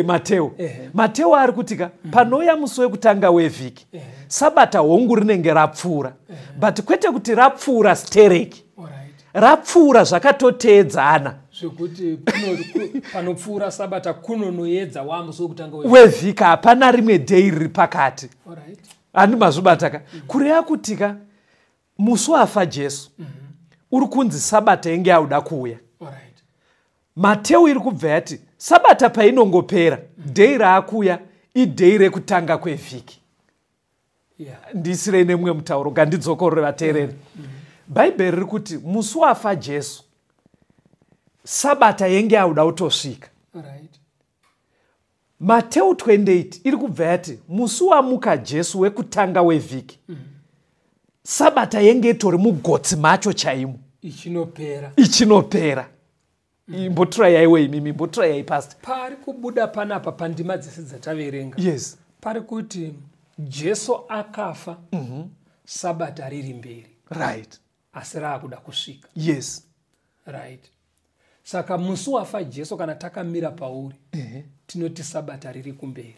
Mateo. Mateo ari kuti ka, panouya musi wekutanga wevhiki, sabata hongu rinenge rapfuura, but kwete kuti rapfuura stereki. Rapfuura zvakatoteedzana. Zvekuti panopfuura sabata kunonoedza wamusi wekutanga wevhiki. Wevhiki, hapana rimwe day riri pakati. Handi mazvibata ka? Kureva kuti ka, musi wafa Jesu uri kunzi sabata inge yauda kuuya. Mateo iri kubva yati sabata painongopera, day raakuya iday rekutanga kwevhiki. Ndisirei nemumwe mutauro, ngandidzokorore, vateereri. Bhaibheri riri kuti musi wafa Jesu, sabata yenge yauda kutosvika. Mateo 28 iri kubva yati musi wamuka Jesu wekutanga wevhiki, sabata yenge itori mugotsi macho chaimo. Ichinopera. Ichinopera. Imboturayaiwe imimi, imboturayai, pastor. Pari kubuda panapa pandima dzese dzataverenga, pari kuti Jesu akafa sabata riri mberi, asi raakuda kusvika. Right, saka musi wafa Jesu, kana takamira pauri, tinoti sabata riri kumberi.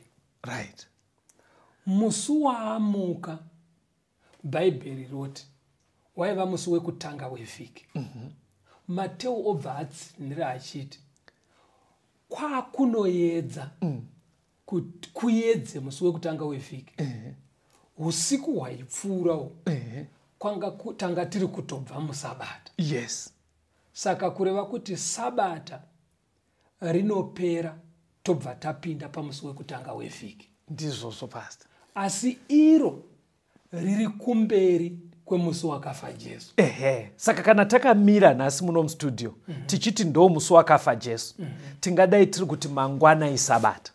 Musi waamuka, Bhaibheri roti waiva musi wekutanga wevhiki. Mateo obva atsinhira achiti kwakunoedza, kuedze musi wekutanga wevhiki, usiku hwaipfuurawo kwanga tanga tiri kutobva musabata. Saka kureva kuti sabata rinopera, tobva tapinda pamusi wekutanga wevhiki. Ndizvozvo, pastor. Asi iro riri kumberi kwemusi wakafa Jesu. Ehe, saka kana takamira nhasi muno mustudio tichiti ndo musi wakafa Jesu, tingadai tiri kuti mangwana isabata,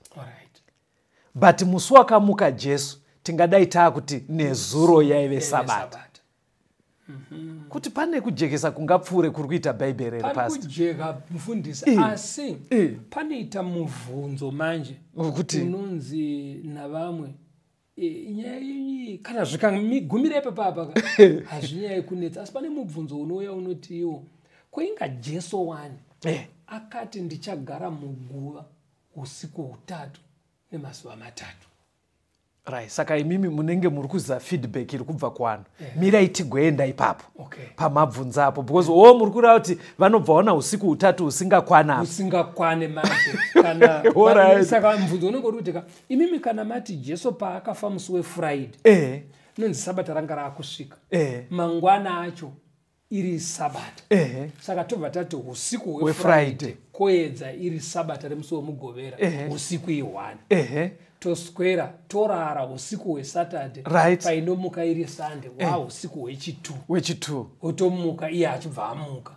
but musi wakamuka Jesu tingadai taakuti nezuro yaive sabata. Sabata. Kuti pane kujekesa kungapfuure kuri kuita Bhaibheri here, Pari pastor? kujeka, mufundisi, asi panoita mubvunzo manje. Kuti? Unonzi navamwe, nyaya iyi kana zvikamigumira ipapapa ka, hazvinyai kunetsa, asi pane mubvunzo unouya unoti iwo koinga Jesu wani akati ndichagara muguva usiku hutatu nemazuva 3. Right, saka imimi munenge muri kuziva feedback iri kubva kuvanhu. Mirai tigoenda ipapo pamabvunzo apo, because o muri kureva kuti vanobva wana usiku hutatu husingakwana apa. Usingakwane manje kana saka mubvunzo unenge uri kuti ka, imimi kana mati Jesu paakafa musi weFriday, inonzi sabata ranga raakusvika, mangwana acho iri sabata, saka tobva tati usiku hweFriday. HweFriday koedza iri sabata remusi weMugovera, usiku i1. Toswera torara usiku hweSaturday. Painomuka iri Sunday, wa usiku hwechi2. Wechi2. Otomuka, iye achibva amuka.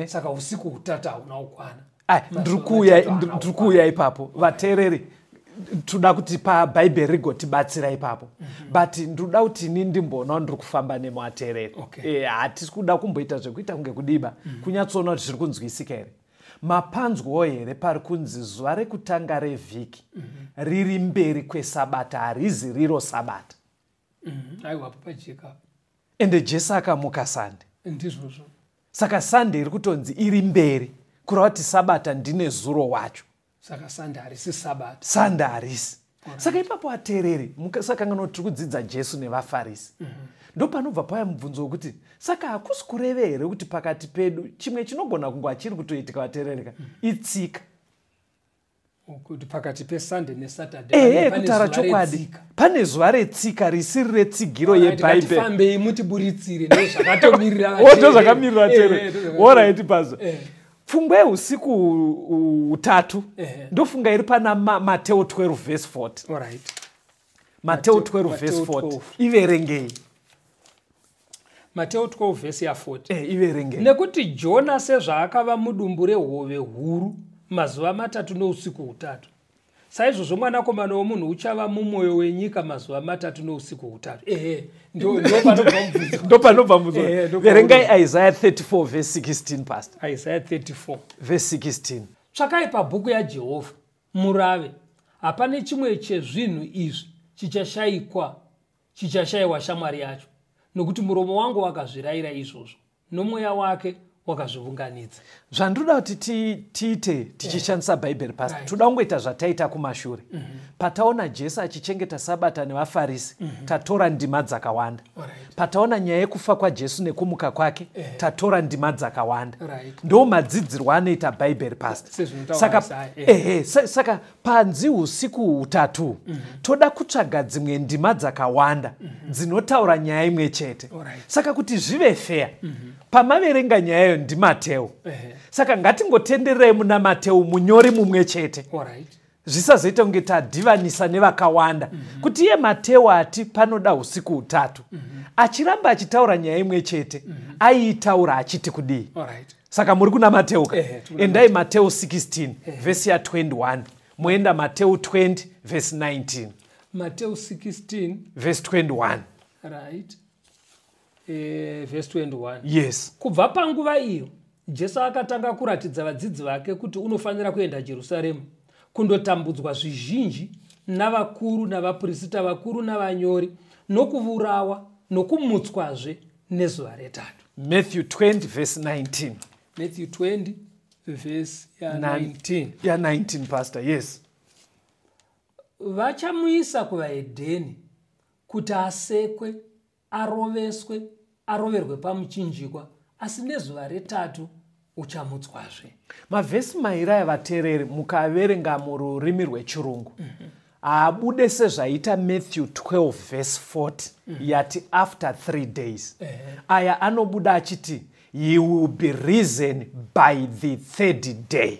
Saka usiku hutatu hauna kukwana. Ai, Mazuva ndiri kuuya matatu haana ndiri kuuya ipapo, vateereri. Toda kuti pabhaibheri rigotibatsira ipapo, but ndinoda kuti ini ndimbonawo ndiri kufamba nemateereri. Hatisi kuda kumboita zvekuita kunge kudiba, kunyatsoona kuti zviri kunzwisika here. Mapanzwawo here pari kunzi zuva rekutanga revhiki riri mberi kwesabata, harizi riro sabata? Aiwa, pajeka. Ende Jesu akamuka Sunday. Ndizvozvo. Saka Sunday iri kutonzi iri mberi, kureva kuti sabata ndine zuro wacho. Saka Sunday harisi sabata. Sunday harisi. Saka ipapo, ateereri, musakanganwa kuti tiri kudzidza Jesu nevaFarisi. Ndopanobva pauya mubvunzo wekuti saka hakusi kureve here kuti pakati pedu chimwe chinogona kunge achiri kutoitika, vateerereka, itsika? Kuti pakati peSunday neSaturday Ehe, pane kutaura zuva chokwadi, retsika. pane zuva retsika risiri retsigiro yebhaibheri. Ngatifambei mutiburitsire ndozvakatomirira. Ndo zvakamirira vateereri. Alright, pazo pfungwa yeusiku hutatu ndofunga iri pana Mateo 12 verse 40. Mateo 12 verse Mateo 40. 12. Iverengei. Mateo 12 vhesi ya40. Iverengei. Nekuti Jona sezvaakava mudumbu rehove huru mazuva 3 nousiku hutatu, saizvozvo Mwanakomana womunhu uchava mumwoyo wenyika mazuva 3 nousiku hutatu. Ehe, ndo panobva mubvunzo. Ndo panobva mubvunzo. Ndo Verengai Isaiah 34 verse 16, pastor. Isaiah 34. Verse 16. Tsvakai pabhuku yaJehovha murave: hapane chimwe chezvinhu izvi chichashayikwa, chichashayiwa shamwari yacho, nokuti muromo wangu wakazvirayira izvozvo, nomweya wake wakazviunganidza. Zvandoda kuti tiite tichishandisa bhaibheri, pastor, toda kungoita zvataita kumashure. Pataona Jesu achichengeta sabata nevaFarisi, tatora ndima dzakawanda. Pataona nyaya yekufa kwaJesu nekumuka kwake, tatora ndima dzakawanda. Ndo madzidzirwo anoita bhaibheri, pastor. Sezvinotaura Saka Isaiah, ehe, saka panzi usiku hutatu, toda kutsvaga dzimwe ndima dzakawanda dzinotaura nyaya imwe chete. Saka kuti zvive fair, pamaverenga nyayayo ndiMateo. Saka ngatingotendererai muna Mateo, munyori mumwe chete, zvisazoita kunge tadhivanisa nevakawanda. Kuti iye Mateo ati panoda usiku hutatu, achiramba achitaura nyaya imwe chete, aiitaura achiti kudii? Saka muri kuna Mateo ka? Ehe, tiri kuna. Endai Mateo 16 vhesi ya21, moenda Mateo 20 vhesi 19. Mateo 16. Vhesi 21. Right, verse 21. Yes. Kubva panguva iyo Jesu akatanga kuratidza vadzidzi vake kuti unofanira kuenda Jerusarema kundotambudzwa zvizhinji navakuru navaprista vakuru navanyori, nokuurawa, nokumutswazve nezuva retatu. Matthew 20 verse 19. Matthew 20 vhesi ya19. Ya19, pastor, yes. Vachamuisa kuvahedheni kuti asekwe, aroveswe, aroverwe pamuchinjikwa, asi nezuva retatu uchamutswazve. Mavhesi mairi aya, vateereri, mukaverenga mururimi rwechirungu, haabude sezvaita Matthew 12 verse 40 yati after 3 days. Aya anobuda achiti he will be risen by the third day.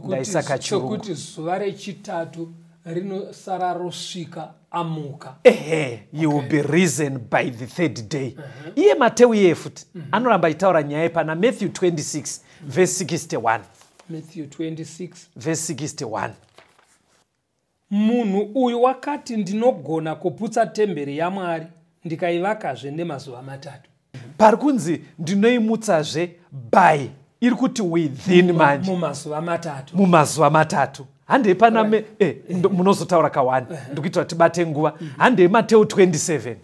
Ndaisa kachirungu. Sokuti zuva rechitatu rinosara rosvika amuka. Ehe, he will be risen by the third day. Iye Mateu iye futi anoramba achitaura nyaya pana Matthew 26 verse 61. Matthew 26. Verse 61. Munhu uyu wakati, ndinogona kuputsa temberi yaMwari ndikaivakazve nemazuva 3. Pari kunzi ndinoimutsazve by, iri kuti within manje. Mumazuva 3. Mumazuva 3. Handei pana munozotaura kawani, ndikuitira tibate nguva. Handei Mateu 27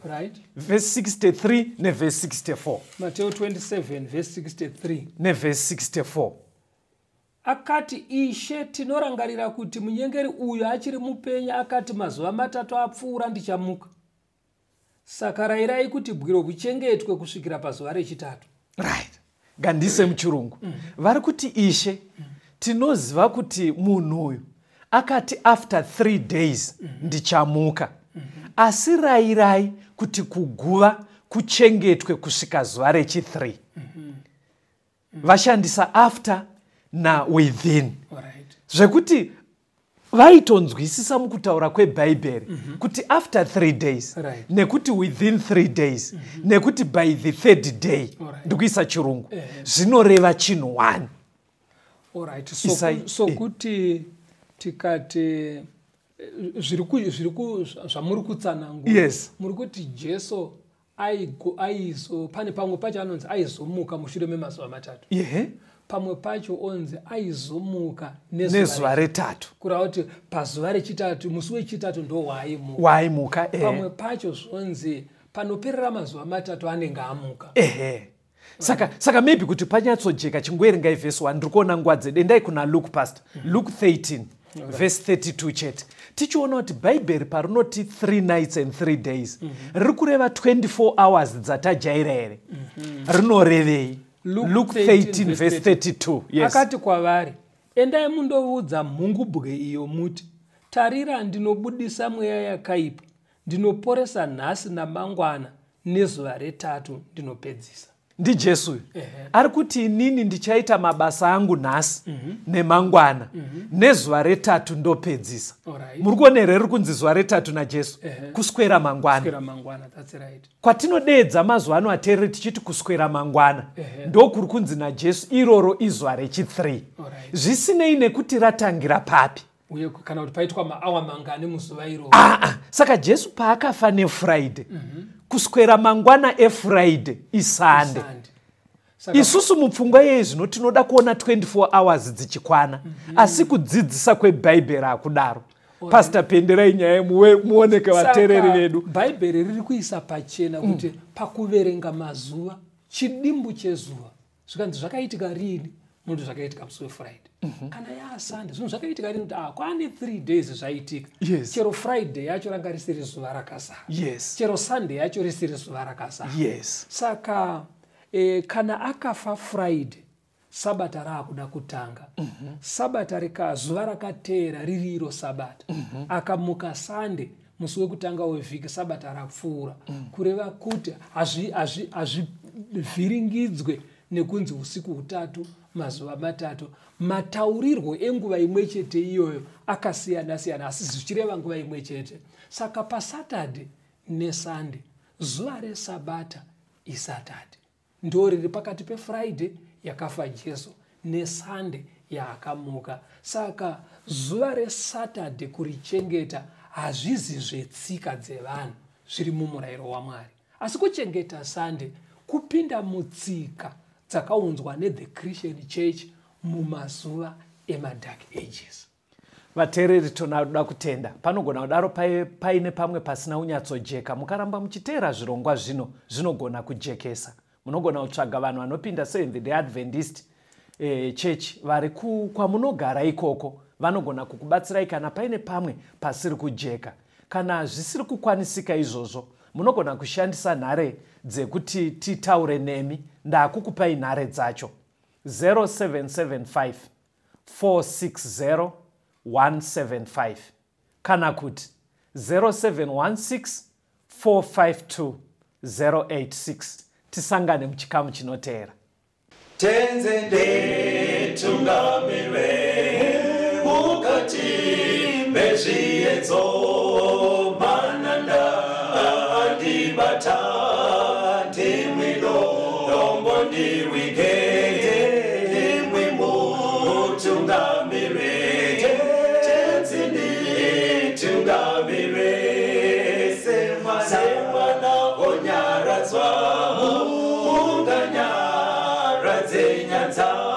verse 63 nevhesi 64. Mateo 27 verse 63. Nevhesi 64. Akati, Ishe, tinorangarira kuti munyengeri uyu achiri mupenyu akati, mazuva 3 apfuura ndichamuka. Saka rayirai kuti bwiro huchengetwe kusvikira pazuva rechitatu. Right, ngandise muchirungu. Vari kuti, Ishe, tinoziva kuti munhu uyu akati after 3 days ndichamuka, asi rayirai kuti kuguva kuchengetwe kusvika zuva rechi3. Vashandisa after nawithin. Zvekuti Vaitonzwisisa mukutaura kwebhaibheri kuti after 3 days, nekuti within 3 days, nekuti by the third day, ndikuisa chirungu, zvinoreva chinhu 1. Alright. So kuti tikati zviri zvamuri kutsanangura, muri kuti Jesu aizo pane pamwe pacho anonzi aizomuka mushure memazuva 3. Pamwe pacho onzi aizomuka nezuva retatu. Kureva kuti pazuva rechitatu, musi wechitatu ndo waaimuka. Waaimuka. Pamwe pacho zvonzi panoperera mazuva 3 anenge amuka. Saka maybe kuti panyatsojeka, chingoerengai vhesi 1. Ndiri kuona nguva dzedu. Endai kuna Luke, pastor. Luke 13 vhesi 32 chete, tichiona kuti bhaibheri parinoti 3 nights and 3 days, riri kureva 24 hours dzatajaira here? Rinorevei? Luke 13 vhesi 32. Yes. Akati kwavari, endai mundoudza mhungubwe iyo muti, tarira, ndinobudisa mweya yakaipa, ndinoporesa nhasi namangwana, nezuva retatu ndinopedzisa. NdiJesu uyu ari kuti inini ndichaita mabasa angu nhasi nemangwana, nezuva retatu ndopedzisa. Muri kuona here riri kunzi zuva retatu naJesu? Kuswera mangwana. Kuswera mangwana, that's right. Kwatinodeedza mazuva ano ateereri tichiti kuswera mangwana, ndokuri kunzi naJesu iroro izuva rechi3, zvisinei nekuti ratangira papi. Uye kana kuti paitwa maawa mangani muzuva iroro. Aa, saka Jesu paakafa neFriday, kuswera mangwana eFriday iSunday. Sunday. Saka Isusu mupfungwa yei zvino tinoda kuona 24 hours dzichikwana, asi kudzidzisa kwebhaibheri hakudaro. Pastor, penderai nyaya muoneke vateereri Saka, vedu. Bhaibheri riri kuisa pachena kuti pakuverenga mazuva, chidimbu chezuva, zvikanzi zvakaitika riini, munoti zvakaitika musi weFriday. Kana yaaSunday, zvinhu zvakaitika rini, kuti kwaane 3 days zvaitika. Chero Friday yacho ranga risiri zuva rakazara. Chero Sunday yacho risiri zuva rakazara. Saka kana akafa Friday, sabata raakuda kutanga, sabata rika zuva rakateera riri iro sabata, akamuka Sunday, musi wekutanga wevhiki, sabata rapfuura. Kureva kuti hazvivhiringidzwe nekunzi usiku hutatu, mazuva 3. Mataurirwo enguva imwe chete iyoyo akasiyana siyana, asi zvichireva nguva imwe chete. Saka paSaturday neSunday, zuva resabata iSaturday, ndo riri pakati peFriday yakafa Jesu neSunday yaakamuka. Saka zuva reSaturday kurichengeta hazvizi zvetsika dzevanhu, zviri mumurayiro waMwari, asi kuchengeta Sunday kupinda mutsika dzakaunzwa nethe Christian Church mumazuva emaDark Ages. Vateereri, tonoda kutenda. Panogona kudaro paine pamwe pasina kunyatsojeka. Mukaramba muchiteera zvirongwa zvino, zvinogona kujekesa. Munogona kutsvaga vanhu vanopinda Seventh Day Adventist Church vari kwamunogara ikoko, vanogona kukubatsirai kana paine pamwe pasiri kujeka. Kana zvisiri kukwanisika izvozvo, munogona kushandisa nhare dzekuti titaure nemi. Ndakukupai nhare dzacho: 0775 460 175 kana kuti 0716 452 086. Tisangane muchikamu chinoteera. Tenzi nditungamire mukati mezviedzo, mananda andibata, ndimwi dombo ndiwige, ndimwi mutungamire. Tenzi nditungamire semwana onyaradzwa munganyaradze nyanza.